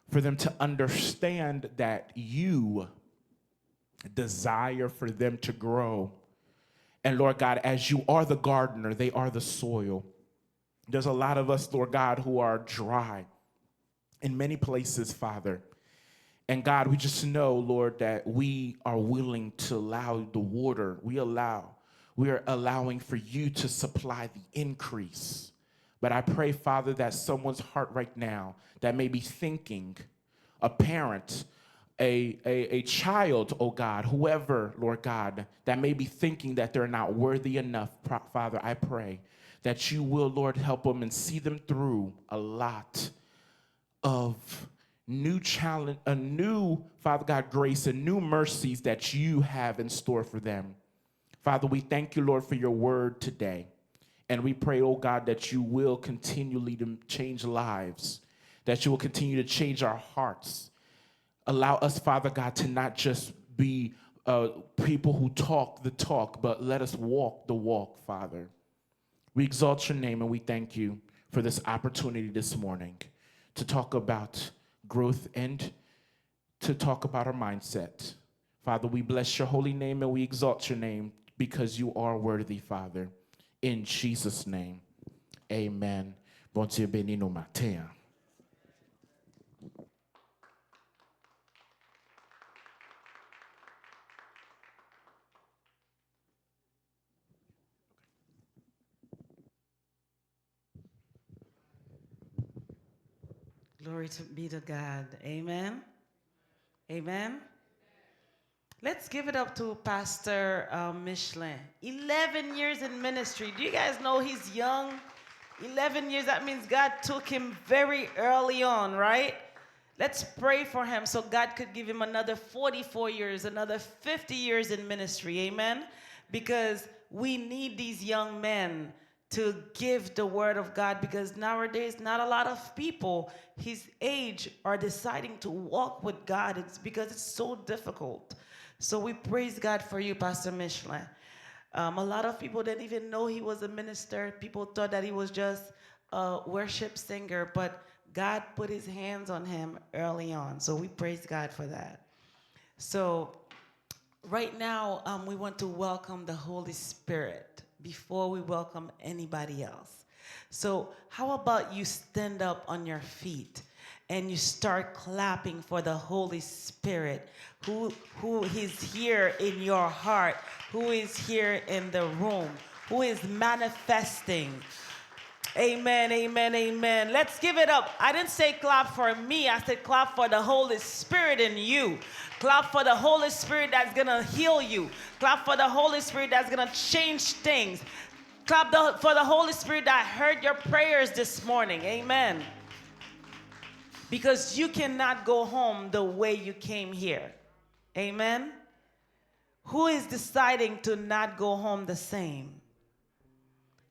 for them to understand that you desire for them to grow. And Lord God, as you are the gardener, they are the soil. There's a lot of us, Lord God, who are dry in many places, Father. And God, we just know, Lord, that we are willing to allow the water. We allow, we are allowing for you to supply the increase. But I pray, Father, that someone's heart right now that may be thinking, a parent, a, a, a child, oh God, whoever, Lord God, that may be thinking that they're not worthy enough, Pro- Father, I pray that you will, Lord, help them and see them through a lot of new challenge, a new, Father God, grace and new mercies that you have in store for them. Father, we thank you, Lord, for your word today. And we pray, oh God, that you will continually to change lives, that you will continue to change our hearts. Allow us, Father God, to not just be uh, people who talk the talk, but let us walk the walk, Father. We exalt your name and we thank you for this opportunity this morning to talk about growth and to talk about our mindset. Father, we bless your holy name and we exalt your name because you are worthy, Father. In Jesus' name, amen. Bondye beni nou maten an. Glory to be to God. Amen. Amen. Let's give it up to Pastor uh, Michelin. eleven years in ministry. Do you guys know he's young? eleven years, that means God took him very early on, right? Let's pray for him so God could give him another forty-four years, another fifty years in ministry. Amen. Because we need these young men to give the word of God, because nowadays not a lot of people his age are deciding to walk with God. It's because it's so difficult. So we praise God for you, Pastor Michelin. Um, a lot of people didn't even know he was a minister. People thought that he was just a worship singer, but God put his hands on him early on. So we praise God for that. So right now, um, we want to welcome the Holy Spirit before we welcome anybody else. So, how about you stand up on your feet and you start clapping for the Holy Spirit who, who is here in your heart, who is here in the room, who is manifesting. Amen, amen, amen. Let's give it up. I didn't say clap for me. I said clap for the Holy Spirit in you. Clap for the Holy Spirit that's going to heal you. Clap for the Holy Spirit that's going to change things. Clap the, for the Holy Spirit that heard your prayers this morning. Amen. Because you cannot go home the way you came here. Amen. Who is deciding to not go home the same?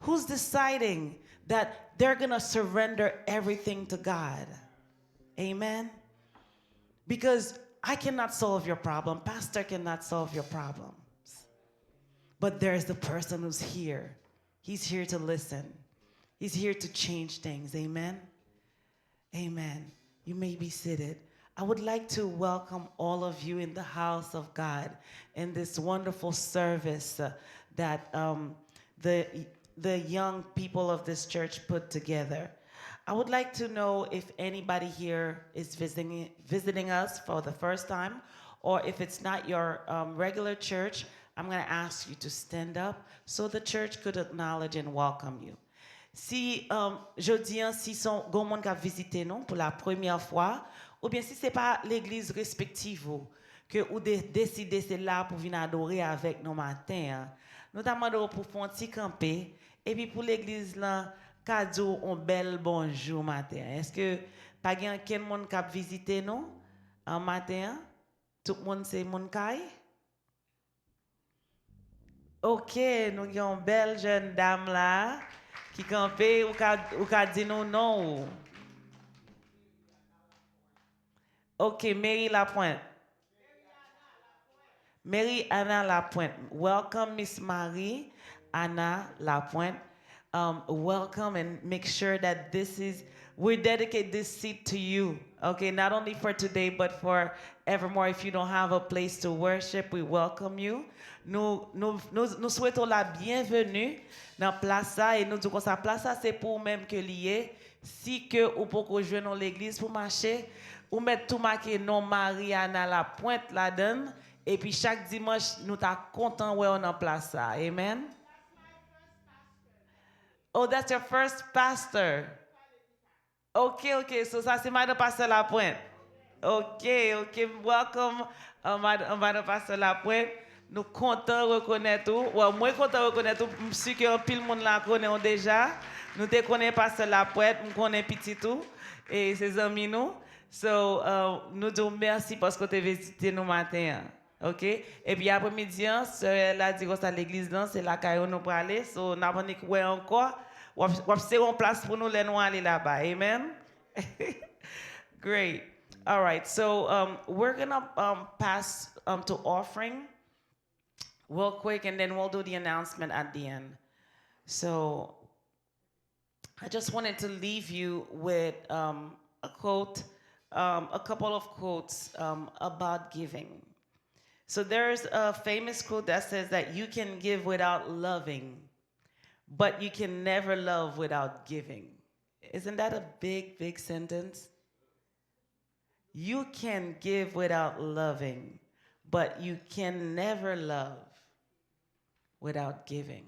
Who's deciding that they're going to surrender everything to God? Amen. Because I cannot solve your problem. Pastor cannot solve your problems. But there's the person who's here. He's here to listen. He's here to change things. Amen. Amen. You may be seated. I would like to welcome all of you in the house of God in this wonderful service uh, that um, the, the young people of this church put together. I would like to know if anybody here is visiting, visiting us for the first time or if it's not your um, regular church, I'm going to ask you to stand up so the church could acknowledge and welcome you. Si um, jodi an, si son gon moun k ap vizite nou pou la premyè fwa, oubyen si se pa legliz respektiv ou, ke ou de, deside se la pou vin adore avèk nou maten an, nou ta mande w pou fè yon ti kanpe, epi pou legliz lan ka di w yon bèl bonjou maten an. Èske pa gen ankenn moun k ap vizite nou an maten an? Tout moun se moun kay? Ok, nou gen yon bèl jèn dam la ki kanpe, ou ka, ou ka di nou non ou. Ok, Mary Lapointe. Mary Anna Lapointe. Welcome, Miss Marie Anna Lapointe. Um, welcome and make sure that this is, we dedicate this seat to you. Okay, not only for today, but for evermore. If you don't have a place to worship, we welcome you. Nou, nou, nou, nou swete w la byenveni nan plas sa e nou di w konsa, plas sa se pou ou menm ke li ye. Si ke ou poko jwenn yon legliz pou mache, ou mèt tou make non Mariana Lapwent ladan l, epi chak dimanch nou ta kontan wè w nan plas sa. Amen. Oh, that's your first pastor. Ok, ok, so sa se madan pastè Lapwent. Ok, ok, welcome, uh, mad- uh, madan pastè Lapwent. Nou kontan rekonèt ou. Well, mwen kontan rekonèt ou. M si ke anpil moun la konnen w deja. Nou te konnen pastè Lapwent, m konnen pitit ou. E se zanmi nou. So, uh, nou di w mèsi paske w te vizite nou maten an. Ok? Epi apremidi an, sè la di konsa legliz lan, se lakay ou nou prale. So, n ap annik wè ankò. W ap, w ap sere yon plas pou nou lè nou ale laba. Amen? Great. All right. So, um, we're going to um, pass um, to offering real quick, and then we'll do the announcement at the end. So, I just wanted to leave you with um, a quote, um, a couple of quotes um, about giving. So there's a famous quote that says that you can give without loving, but you can never love without giving. Isn't that a big, big sentence? You can give without loving, but you can never love without giving.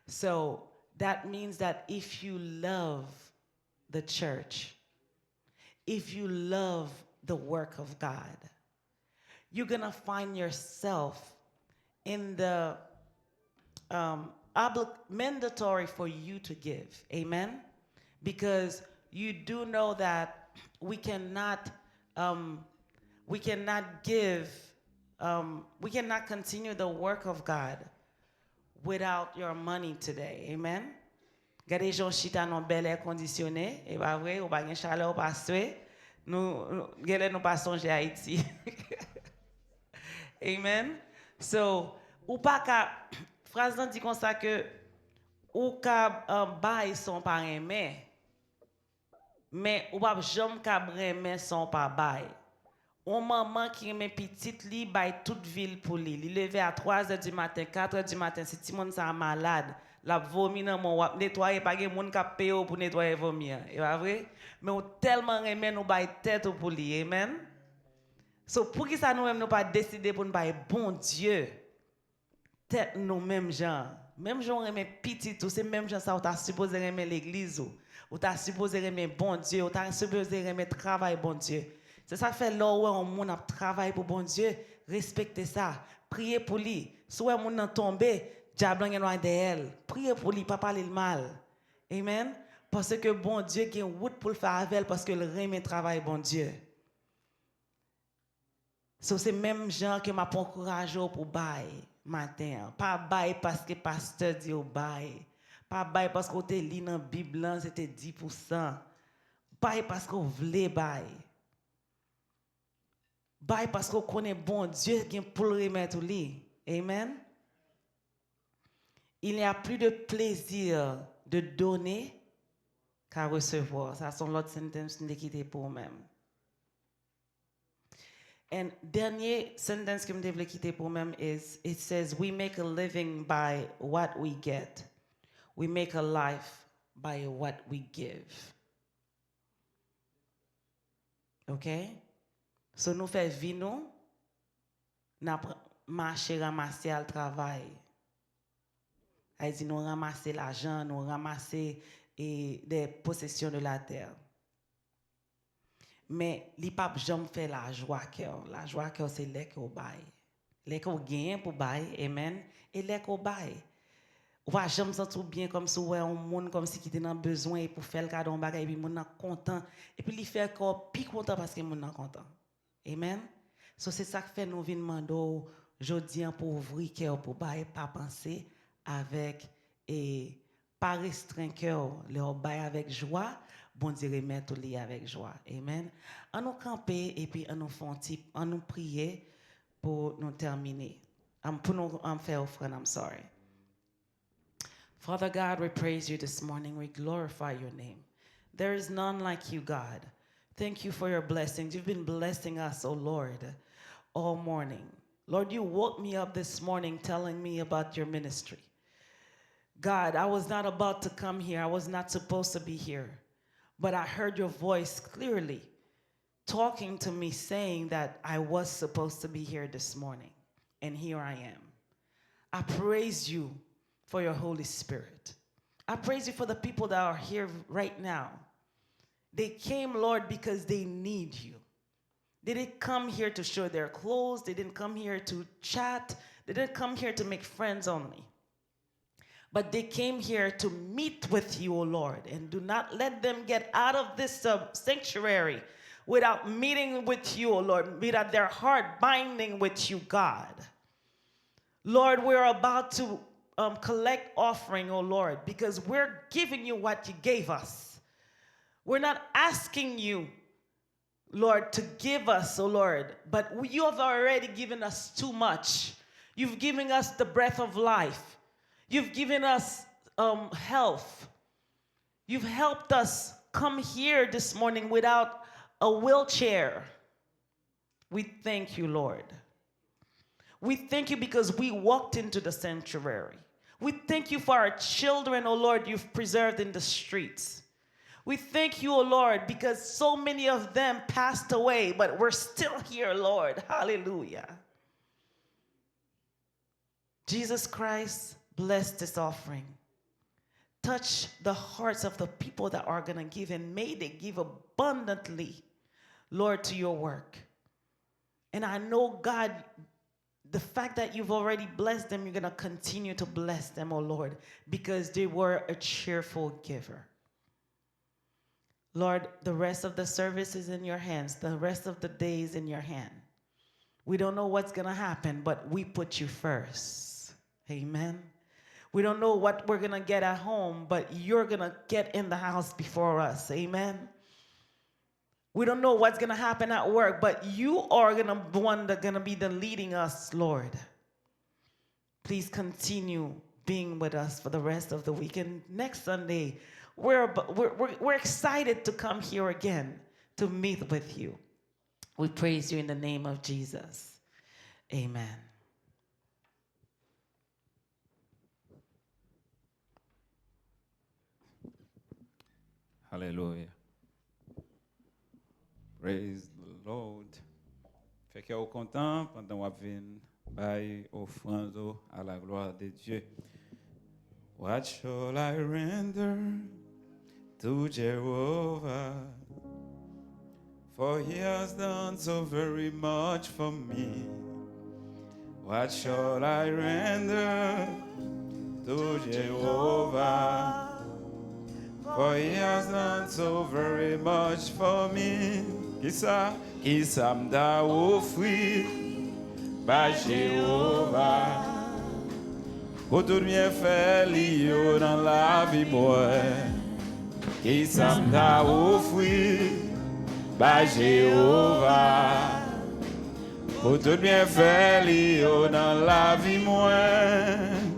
So that means that if you love the church, if you love the work of God, you're going to find yourself in the um, obli- mandatory for you to give. Amen? Because you do know that we cannot um, we cannot give um, we cannot continue the work of God without your money today. Amen. Gade jan w chita nan bèl è kondisyone, e pa vre, ou pa gen chalè, ou pa swe. Nou, nou genlè nou pa sonje Ayiti. Amen. So, ou pa ka, fraz lan di konsa ke ou ka uh, bay san w pa renmen. Men ou p ap janm kab renmen san w pa bay. On manman ki renmen pitit li bay tout vi l pou li. Li leve a twa zè di maten, kat è di maten, si timoun sa a malad, l ap vomi nan men w, w ap netwaye, pa gen moun k ap peye w pou netwaye vomi an. E pa vre? Men w tèlman renmen l, ou bay tèt ou pou li. Amen? So, poukisa nou menm nou pa deside pou n bay Bondye tèt nou menm jan. Menm jan w renmen pitit ou, se menm jan sa ou ta sipoze renmen legliz ou. Ou ta sipoze renmen Bondye, ou ta sipoze renmen travay Bondye. Se sa k fè lè w wè yon moun ap travay pou Bondye, respekte sa. Priye pou li. Si w wè moun nan tonbe, dyab lan gen dwa dèyè l. Priye pou li, pa pale l mal. Amen. Paske Bondye gen wout pou l fè avè l, paske l renmen travay Bondye. So, se menm jan ke m ap ankouraje w pou bay maten an. Pa bay paske pastè di w bay. Pa bay paske w te li nan Bib lan, se te dis pou san. Bay paske w vle bay. Bay paske w konnen Bondye gen pou l remèt ou li. Amen. Il n'y a plus de plaisir de donner qu'à recevoir. Sa se yon lòt sentence m te kite pou ou menm. And dènye sentence ke m te vle kite pou ou menm is, it says, we make a living by what we get. We make a life by what we give. Ok? So nou fè vi nou, n ap mache ranmase al travay. Sa vle di nou ranmase lajan, nou ranmase e, des possessions de la terre. Men li p ap janm fè lajwa kè w. Lajwa kè w se lè ke w bay. Lè ke w genyen pou bay, amen, e lè ke w bay. Ou pa janm santi w byen kòmsi w wè yon moun kòmsi ki te nan bezwen epi w fè l kado yon bagay epi moun nan kontan. Epi li fè kè w pi kontan paske moun nan kontan. Amen. So se sa k fè nou vin mande w jodi an pou ouvri kè w pou bay, pa panse avèk e pa restren kè w. Lè w bay avèk jwa, Bondye remèt ou li avèk jwa. Amen. An nou kanpe epi an nou fè yon ti, an nou priye pou nou tèmine. Am, pou nou am fè ofrann, I'm sorry. Father God, we praise you this morning. We glorify your name. There is none like you, God. Thank you for your blessings. You've been blessing us, oh Lord, all morning. Lord, you woke me up this morning telling me about your ministry. God, I was not about to come here. I was not supposed to be here. But I heard your voice clearly talking to me, saying that I was supposed to be here this morning. And here I am. I praise you for your Holy Spirit. I praise you for the people that are here right now. They came, Lord, because they need you. They didn't come here to show their clothes. They didn't come here to chat. They didn't come here to make friends only. But they came here to meet with you, O Lord. And do not let them get out of this uh, sanctuary without meeting with you, O Lord, without their heart binding with you, God. Lord, we're about to um, collect offering, O Lord, because we're giving you what you gave us. We're not asking you Lord, to give us, oh Lord, but you have already given us too much. You've given us the breath of life. You've given us um, health. You've helped us come here this morning without a wheelchair. We thank you, Lord. We thank you because we walked into the sanctuary. We thank you for our children, oh Lord, you've preserved in the streets. We thank you, oh Lord, because so many of them passed away, but we're still here, Lord. Hallelujah. Jesus Christ, bless this offering. Touch the hearts of the people that are going to give, and may they give abundantly, Lord, to your work. And I know, God, the fact that you've already blessed them, you're going to continue to bless them, oh Lord, because they were a cheerful giver. Lord, the rest of the service is in your hands. The rest of the day is in your hand. We don't know what's going to happen, but we put you first. Amen. We don't know what we're going to get at home, but you're going to get in the house before us. Amen. We don't know what's going to happen at work, but you are going to one that's going to be the leading us, Lord. Please continue being with us for the rest of the week. And next Sunday, we're, ab- we're, we're, we're excited to come here again to meet with you. We praise you in the name of Jesus. Amen. Hallelujah. Praise the Lord. Fè kè w kontan pandan w ap vin bay ofrann ou à la gloire de Dieu. What shall I render to Jehovah? For he has done so very much for me. What shall I render to Jehovah? For he has done so very much for me. Kisa, kisa m ta ofri bay Jewova pou tout byenfè li yo nan lavi mwen? Kisa m ta ofri bay Jewova pou tout byenfè li yo nan lavi mwen?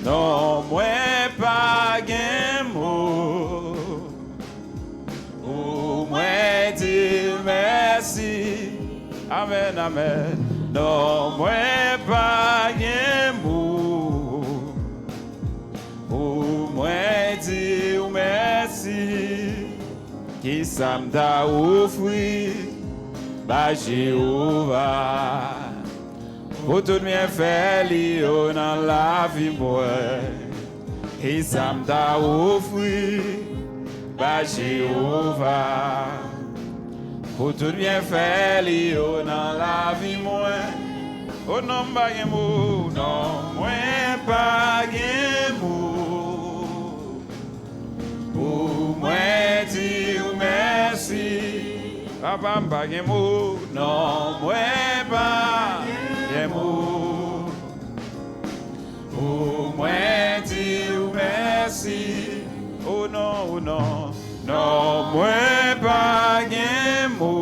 Non, mwen pa gen mo pou mwen di l mèsi. Amèn, amèn. Non, mwen pa gen mo pou mwen di w mèsi. Kisa m ta ofri ba Jewova pou tout byenfè li yo nan lavi mwen. Ki sa m ta ofri ba Jewova pou tout byenfè li yo nan lavi mwen? O non, m pa gen mo, non, mwen pa gen mo pou mwen di w mèsi. Papa, m pa gen mo, non, mwen pa gen mo pou mwen di w mèsi. O non, o non, non, mwen pa gen mo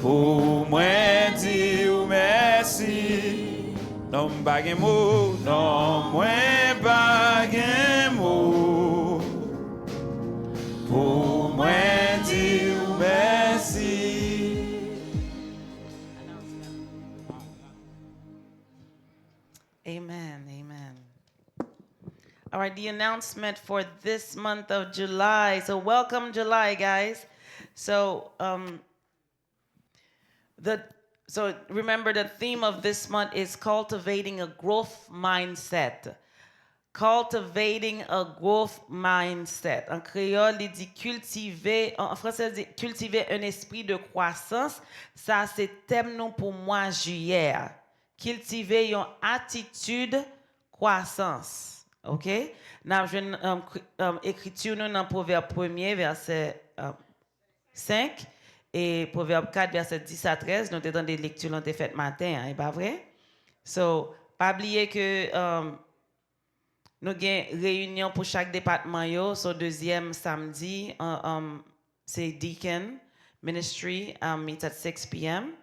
pou mwen di w mèsi. Non, m pa gen mo, non, mwen pa gen mo pou mwen di w mèsi. Amen, amen. All right, the announcement for this month of July. So welcome July, guys. So um the so remember the theme of this month is cultivating a growth mindset. Cultivating a growth mindset. An kreyòl, li di cultiver, an fransè, li di cultiver un esprit de croissance. Sa se tèm nou pou mwa jiyè a. Kiltive yon atitid kwasans. Oke? N ap jwenn um, um, ekriti nou nan Pwovèb premye, vèsè um, senk, e Pwovèb kat, vèsè dis a trèz. Nou te tande lekti lan te fèt maten an, e pa vre? So, pa bliye ke um, nou gen reyinyon pou chak depatman yo. So, dezyèm samdi, um, um, se Deacon Ministry um, meets at six p.m.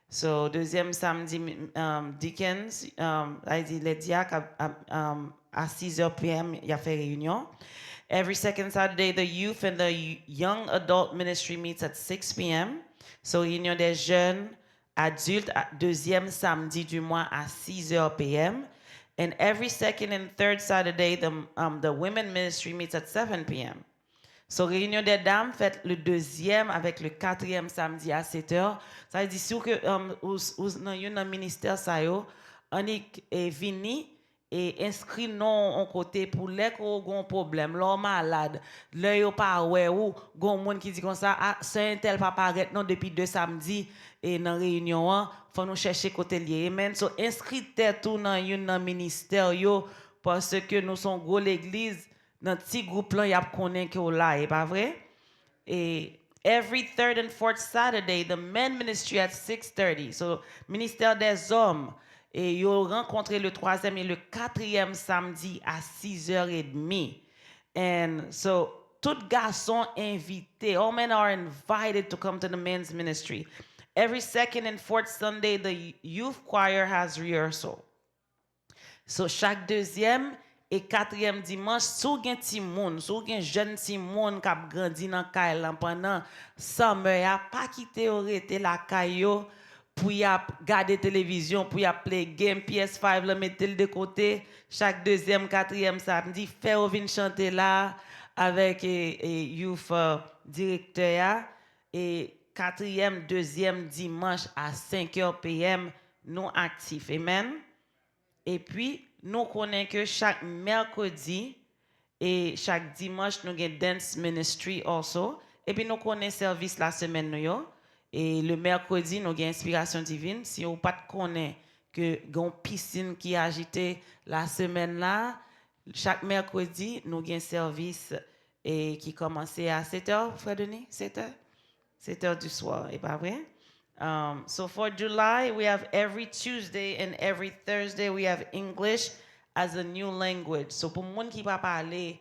So, dezyèm samdi, um, Deacons, um, sa vle di lè dyake ap, ap, um, a six heures p.m. y ap fè reyinyon. Every second Saturday, the youth and the young adult ministry meets at six p.m. So, réunion des jeunes adultes, dezyèm samdi du mois à six heures p.m. And every second and third Saturday, the, um, the women ministry meets at seven p.m. So, réunion des dames fèt le dezyèm avèk le katriyèm samdi a sèt è. Sa vle di, si w ke um, ou, ou nan youn nan ministè sa yo, annik e vini e enskri non w yon kote pou lè ke w gen yon pwoblèm, lè w malad, lè yo pa wè ou, gen yon moun ki di konsa, a, sè entèl pa parèt non depi de samdi e nan reyinyon an, fò nou chèche kote l ye. Amen. So, enskri tèt ou nan youn nan ministè yo, paske nou se yon gwo legliz, nan ti gwoup lan y ap konnen ke w la, e pa vre? E every third and fourth Saturday, the men ministry at six thirty. So, ministè dèzòm, e yo rankontre le twazyèm e le katriyèm samdi a six heures et demie. And so, tout gason envite. All men are invited to come to the men's ministry. Every second and fourth Sunday, the youth choir has rehearsal. So, chak dezyèm e katriyèm dimanch, si w gen timoun, si w gen jèn timoun k ap grandi nan kay lan pandan summer a, pa kite yo rete lakay yo pou y ap gade televizyon, pou y ap play game, P S five lan, mete l de kote. Chak dezyèm, katriyèm samdi, fè yo vin chante la avèk e, e, youth uh, direktè a. E katriyèm, dezyèm dimanch a senk è p.m., nou aktif. Amen. Epi, nou konnen ke chak mèkredi e chak dimanch, nou gen dance ministry also. Epi, nou konnen sèvis lasemèn nou yo. E le mèkredi, nou gen enspirasyon divin. Si ou pa t konnen ke gen yon pisin ki ajite lasemèn la, chak mèkredi, nou gen sèvis e ki kòmanse a sèt è, frè Denis? Sèt è? Sèt è du soir, e pa vre? Um, so for July, we have every Tuesday and every Thursday we have English as a new language. So pou moun ki pa pale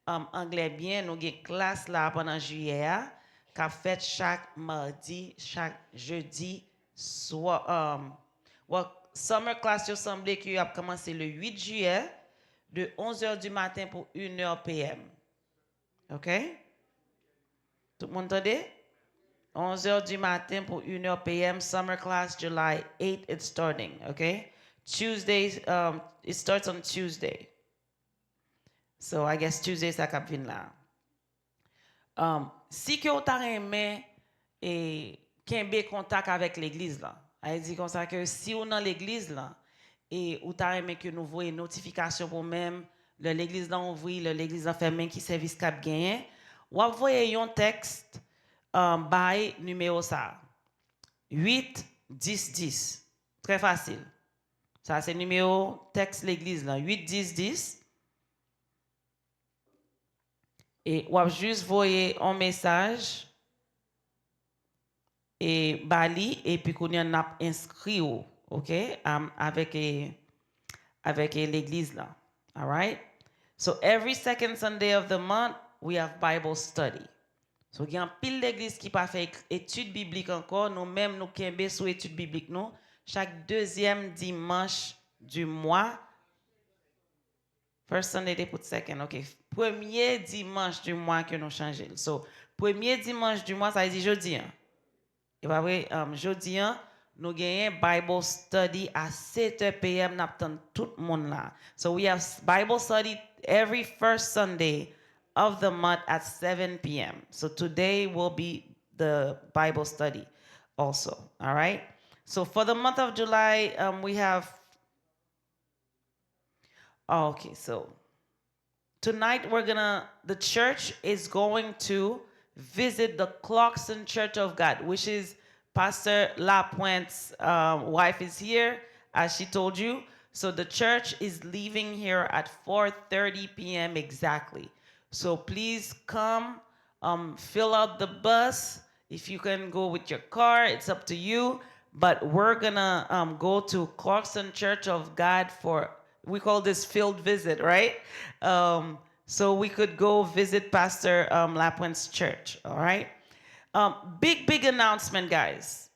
um, anglè byen, nou gen klas la pandan jiyè a, k ap fèt chak madi, chak jedi swa. Um, well, summer class yo sanble ke y ap kòmanse le uit jiyè, de onze heures du matin pou une heure p.m. Ok? Tout moun tande? Onze heures du matin pou une heure p.m. Summer class, July eight, it's starting, ok? Tuesday, um, it starts on Tuesday. So, I guess Tuesday sa k ap vin la. Um, si ke w ta renmen e, kenbe kontak avèk legliz lan. Sa vle di konsa ke si w nan legliz lan, e ou ta renmen ke nou voye notifikasyon pou w menm, lè legliz lan ouvri, lè legliz lan fèmen, ki sèvis k ap genyen, w ap voye yon tèks, um, bay nimewo sa a. Uit dis dis. Trè fasil. Sa se nimewo tèks legliz lan, uit dis dis. E w ap jis voye yon mesaj e ba li, epi kounye a n ap enskri w, oke, am, avèk, e, avèk, e, legliz la. Alright? So, every second Sunday of the month, we have Bible study. So, gen anpil legliz ki pa fè ek-, etid biblik ankò. Nou menm, nou kenbe sou etid biblik nou. Chak dezyèm dimanch di mwa, First Sunday, they put second. Ok. Premye dimanch di mwa ke nou chanje l. So, premye dimanch di mwa, sa vle di jodi a. E pa vre, um, jodi a, nou genyen Bible study a sèt è p m, n ap tann tout moun la. So, we have s-, Bible study every first Sunday of the month at seven p m. So, today will be the Bible study also, all right? So, for the month of July, um, we have Oh, okay, so tonight we're gonna, the church is going to visit the Clarkson Church of God, which is Pastor Lapointe's, um, wife is here, as she told you. So the church is leaving here at four thirty p m exactly. So please come, um, fill out the bus. If you can go with your car, it's up to you. But we're gonna, um, go to Clarkson Church of God for, we call this field visit, right? Um, so we could go visit Pastor, um, Lapointe's church, all right? Um, big, big announcement, guys.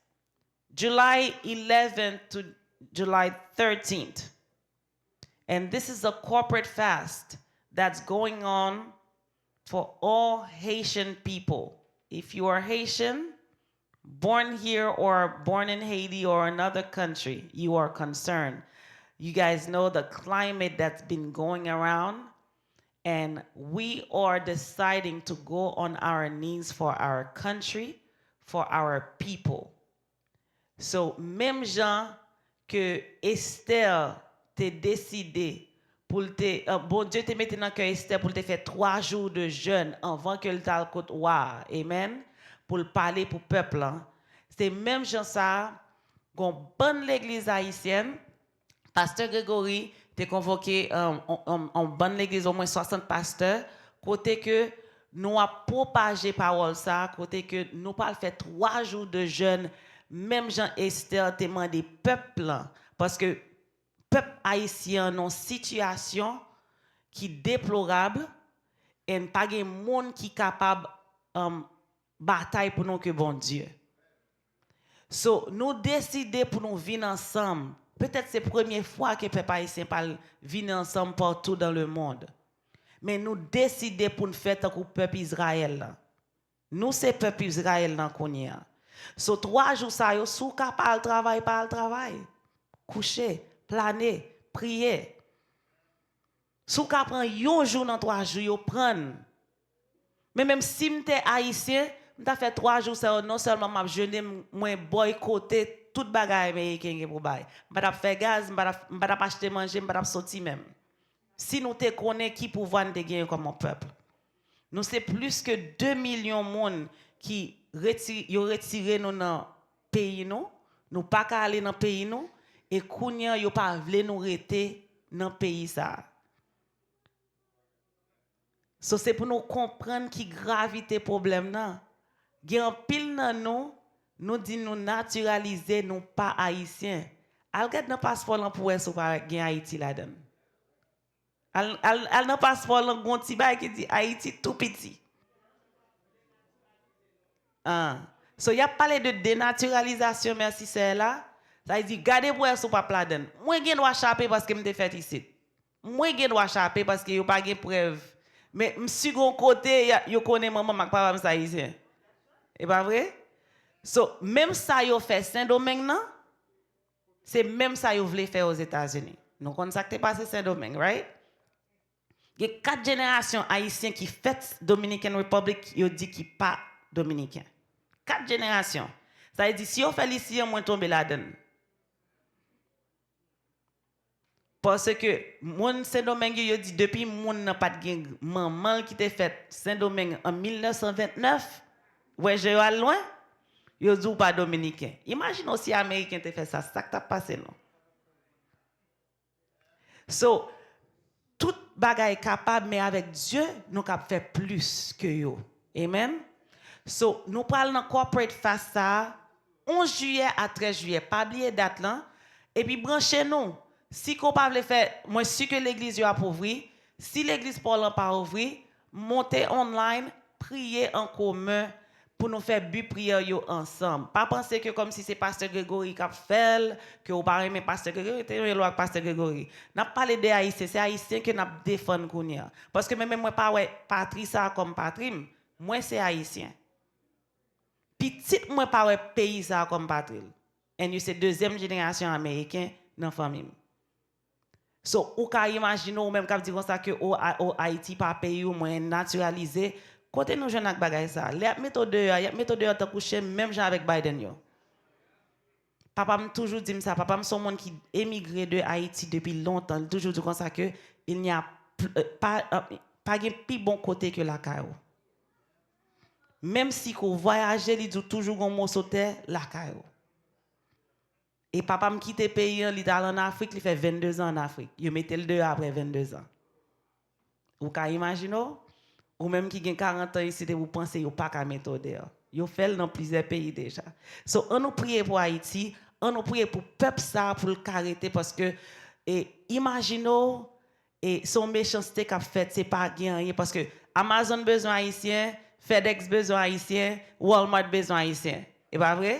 July eleventh to July thirteenth. And this is a corporate fast that's going on for all Haitian people. If you are Haitian, born here or born in Haiti or another country, you are concerned. You guys know the climate that's been going around, and we are deciding to go on our knees for our country, for our people. So, menm jan ke Esther te deside pou l te, euh, Bondye te mete nan kè Esther pou l te fè twa jou de jèn anvan ke l t al kot wa a, amen, pou l pale pou pèp lan. Se menm jan sa a, gon bann legliz ayisyèn, Pastè Gregory te konvoke, um, on, on, on bann legliz, omwen swasant pastè, kote ke nou ap pwopaje pawòl sa a, kote ke nou pral fè twa jou de jèn, menm jan Esther te mande pèp lan, paske pèp ayisyen an nan yon sitiyasyon ki deplorab, and pa gen moun ki kapab, um, batay pou nou ke Bondye. So, nou deside pou nou vin ansanm. Petèt se premye fwa ke pèp ayisyen pral vin ansanm partout dans le monde. Men nou deside pou n fè tankou pèp Izrayèl lan. Nou se pèp Izrayèl lan kounye a. So, twa jou sa yo, si w ka pa al travay, pa al travay. Kouche, plane, priye. Si w ka pran yon jou nan twa jou yo, pran l. Men menm si m te ayisyen, m ta fè twa jou sa yo, non sèlman m ap jene, m, mwen bòykote tout bagay ameriken gen pou bay. M pa t ap fè gaz, m pa t ap, m pa t ap achte manje, m pa t ap soti menm. Si nou te konnen ki pouvwa n te genyen kòm yon pèp. Nou se plis ke de milyon moun ki reti-, yo retire nou nan peyi nou, nou pa ka ale nan peyi nou, e kounye a yo pa vle nou rete nan peyi sa a. So, se pou nou konprann ki gravite pwoblèm nan. Gen anpil nan nou, nou di nou natiralize, nou pa ayisyen. Al gad nan paspò lan pou wè si w pa gen Ayiti ladan l. Al, al, al nan paspò lan, gon ti bagay ki di Ayiti tou piti. Ah. So, y ap pale de denatiralizasyon, mèsi sè la. Sa vle di, gade pou wè si w p ap ladan l. Mwen gen dwa chape paske m te fèt isit. Mwen gen dwa chape paske yo pa gen prèv. Men m si gon kote, y a, yo konnen manman m ak papa m se ayisyen. E pa vre? So, menm sa yo fè Sendomeng nan, se menm sa yo vle fè Ozetazini. Nou konn sa k te pase Sendomeng, right? Gen kat jenerasyon ayisyen ki fèt Dominican Republic, yo di ki pa dominiken. Kat jenerasyon. Sa vle di, si yo fè l isi an, mwen tonbe ladan l. Paske moun Sendomeng yo, yo di depi moun nan pa t gen manman l ki te fèt Sendomeng an mil nèf san vennèf, wè jan yo al lwen, yo di w pa dominiken. Imajine w si Ameriken te fè sa, sa k t ap pase non? So, tout bagay kapab, men avèk Dye, nou kab fè plis ke yo. Amen. So, nou pral nan corporate fast sa a, onz jiyè a trèz jiyè. Pa bliye dat lan. Epi branche nou. Si ke w pa vle fè, mwen si ke legliz yo ap ouvri. Si legliz pa w lan pa ouvri, monte online, priye an komen pou nou fè bi priyè yo ansanm. Pa panse ke kòmsi se pastè Gregory k ap fè l, ke w pa renmen pastè Gregory, te rele w ak pastè Gregory. N ap pale de Ayisyen, se Ayisyen ke n ap defann kounye a. Paske mwen menm mwen pa wè patri sa a kòm patri m. Mwen se Ayisyen. Pitit mwen pa wè peyi sa a kòm patri l. And you se dezyèm jenerasyon Ameriken nan fanmi m. So, ou ka imajine w menm k ap di konsa ke o, a, o, Ayiti pa peyi w, mwen natiralize. Kote nou jwenn ak bagay sa? Lè y ap mete w deyò a, y ap mete w deyò tankou chen, menm jan avèk Biden yo. Papa m toujou di m sa. Papa m se yon moun ki emigre de Ayiti depi lontan. Li toujou di konsa ke il n'y a pl-, euh, pa, euh, pa gen pi bon kote ke lakay ou. Menm si ke w vwayaje, li di w toujou gen yon moso tè lakay ou. E papa m kite peyi an, li t al ann Afrik, li fè vennde zan ann Afrik. Yo mete l deyò apre vennde zan. Ou ka imajine w? Ou menm ki gen karant an isit epi w panse yo pa ka mete w deyò. Yo fè l nan plizyè peyi deja. So, ann nou priye pou Ayiti, ann nou priye pou pèp sa a pou l ka rete, paske, e, imajine w, e se yon mechanste k ap fèt, se pa gen anyen, paske Amazon bezwen Ayisyen, FedEx bezwen Ayisyen, Walmart bezwen Ayisyen. E pa vre?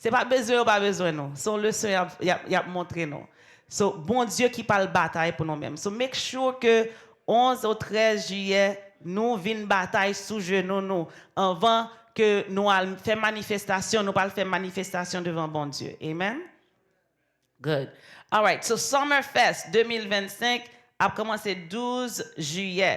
Se pa bezwen yo pa bezwen nou. Se yon leson y ap, y ap, y ap montre nou. So, Bondye ki pral batay pou nou menm. So, make sure ke onz ou trèz jiyè, nou vin batay sou jenou nou. Anvan ke nou al fè manifestasyon, nou pral fè manifestasyon devan Bondye. Amen? Good. Alright, so Summer Fest de mil vennsenk ap kòmanse douz jiyè.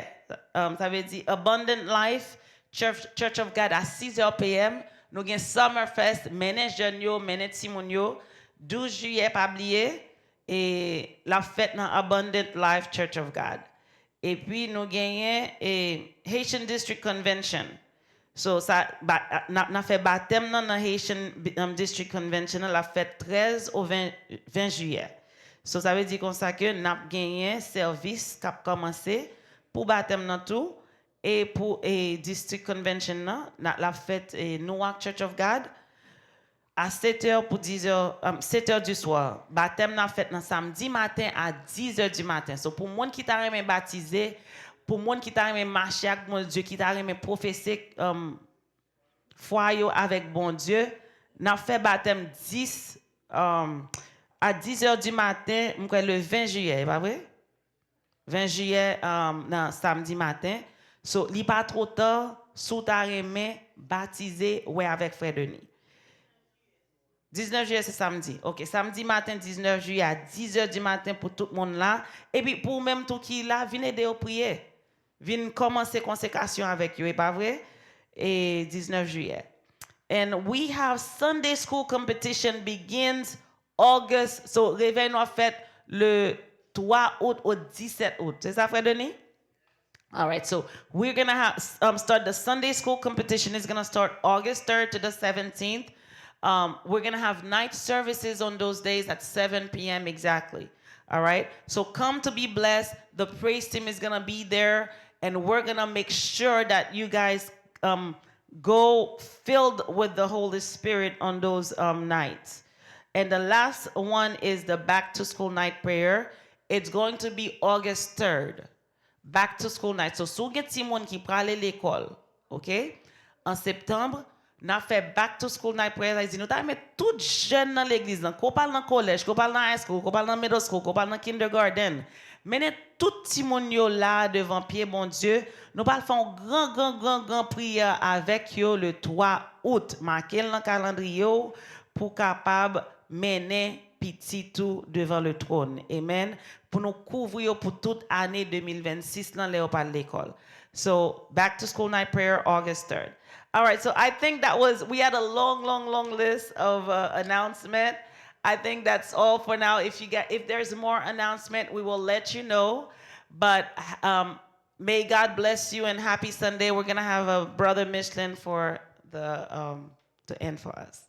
Um, sa vle di Abundant Life Church, Church of God a sis è p m. Nou gen Summer Fest, mennen jèn yo, mennen timoun yo. Douz jiyè, pa bliye, e l ap fèt nan Abundant Life Church of God. Epi nou genyen, e, Haitian District Convention. So, sa, ba, n ap, n ap fè batèm nan nan Haitian Bi-, um, District Convention nan, l ap fèt trèz ou ven, ven jiyè. So, sa vle di konsa ke n ap genyen sèvis k ap kòmanse pou batèm nan tou, e pou, e, District Convention nan, n a, l ap fèt, e, Newark Church of God, a sèt è pou diz è, um, sèt è du soir. Batèm nan ap fèt nan samdi maten a diz è du maten. So, pou moun ki ta renmen batize, pou moun ki ta renmen mache ak Bondye, ki ta renmen pwofese, um, fwa yo avèk Bondye, n ap fè batèm dis, um, a diz è du maten, m kwè le ven jiyè, e pa vre? Ven jiyè, um, nan samdi maten. So, li pa twò ta, si w ta renmen batize, wè avèk frè Denis. Diznèf jiyè se samdi. Ok, samdi maten, diznèf jiyè a diz è du maten pou tout moun la. Epi pou ou menm tou ki la, vin ede yo priye. Vin kòmanse konsekrasyon avèk yo, e pa vre? E diznèf jiyè. And we have Sunday school competition begins August. So, revèy nou ap fèt le twa out au disèt out. Se sa, frè Denis? All right, so we're gonna have, um, start the Sunday school competition. It's gonna start August third to the seventeenth. Um, we're gonna have night services on those days at seven p m exactly. All right, so come to be blessed. The praise team is gonna be there, and we're gonna make sure that you guys, um, go filled with the Holy Spirit on those, um, nights. And the last one is the back to school night prayer. It's going to be August third. Back to school night. So, si w gen timoun ki prale lekòl, ok, an septanm, n ap fè back to school night prayer. Sa vle di, nou ta renmen tout jèn nan legliz lan, ke w pral nan kolèj, ke w pral nan high school, ke w pral nan middle school, ke w pral nan kindergarten, mennen tout timoun yo la devan pye Bondye. Nou pral fè yon gran, gran, gran, gran priyè avèk yo le twa out. Make l nan kalandriye w pou w kapab mennen pitit ou devan le tròn. Amen. Pou nou kouvri yo pou tout ane de mil vennsis lan, lè yo pral lekòl. So back to school night prayer, August third. All right, so I think that was, we had a long, long, long list of uh, announcement. I think that's all for now. If you get, if there's more announcement, we will let you know. But um, may God bless you and happy Sunday. We're gonna have a brother Michelin for the um, to end for us.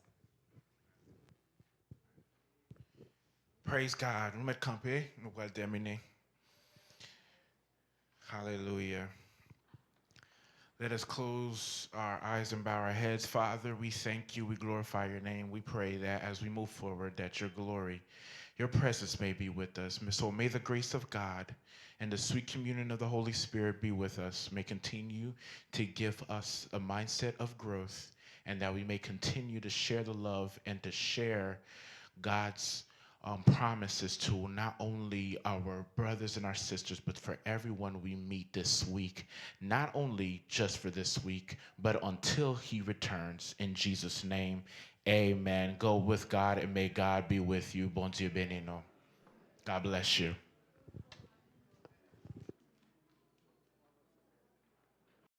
Praise God. Nou mèt kanpe, nou pral tèmine. Hallelujah. Let us close our eyes and bow our heads. Father, we thank you. We glorify your name. We pray that as we move forward, that your glory, your presence may be with us. So may the grace of God and the sweet communion of the Holy Spirit be with us, may continue to give us a mindset of growth, and that we may continue to share the love and to share God's um, promises to not only our brothers and our sisters, but for everyone we meet this week. Not only just for this week, but until he returns. In Jesus' name, amen. Go with God and may God be with you. Bondye beni nou. God bless you.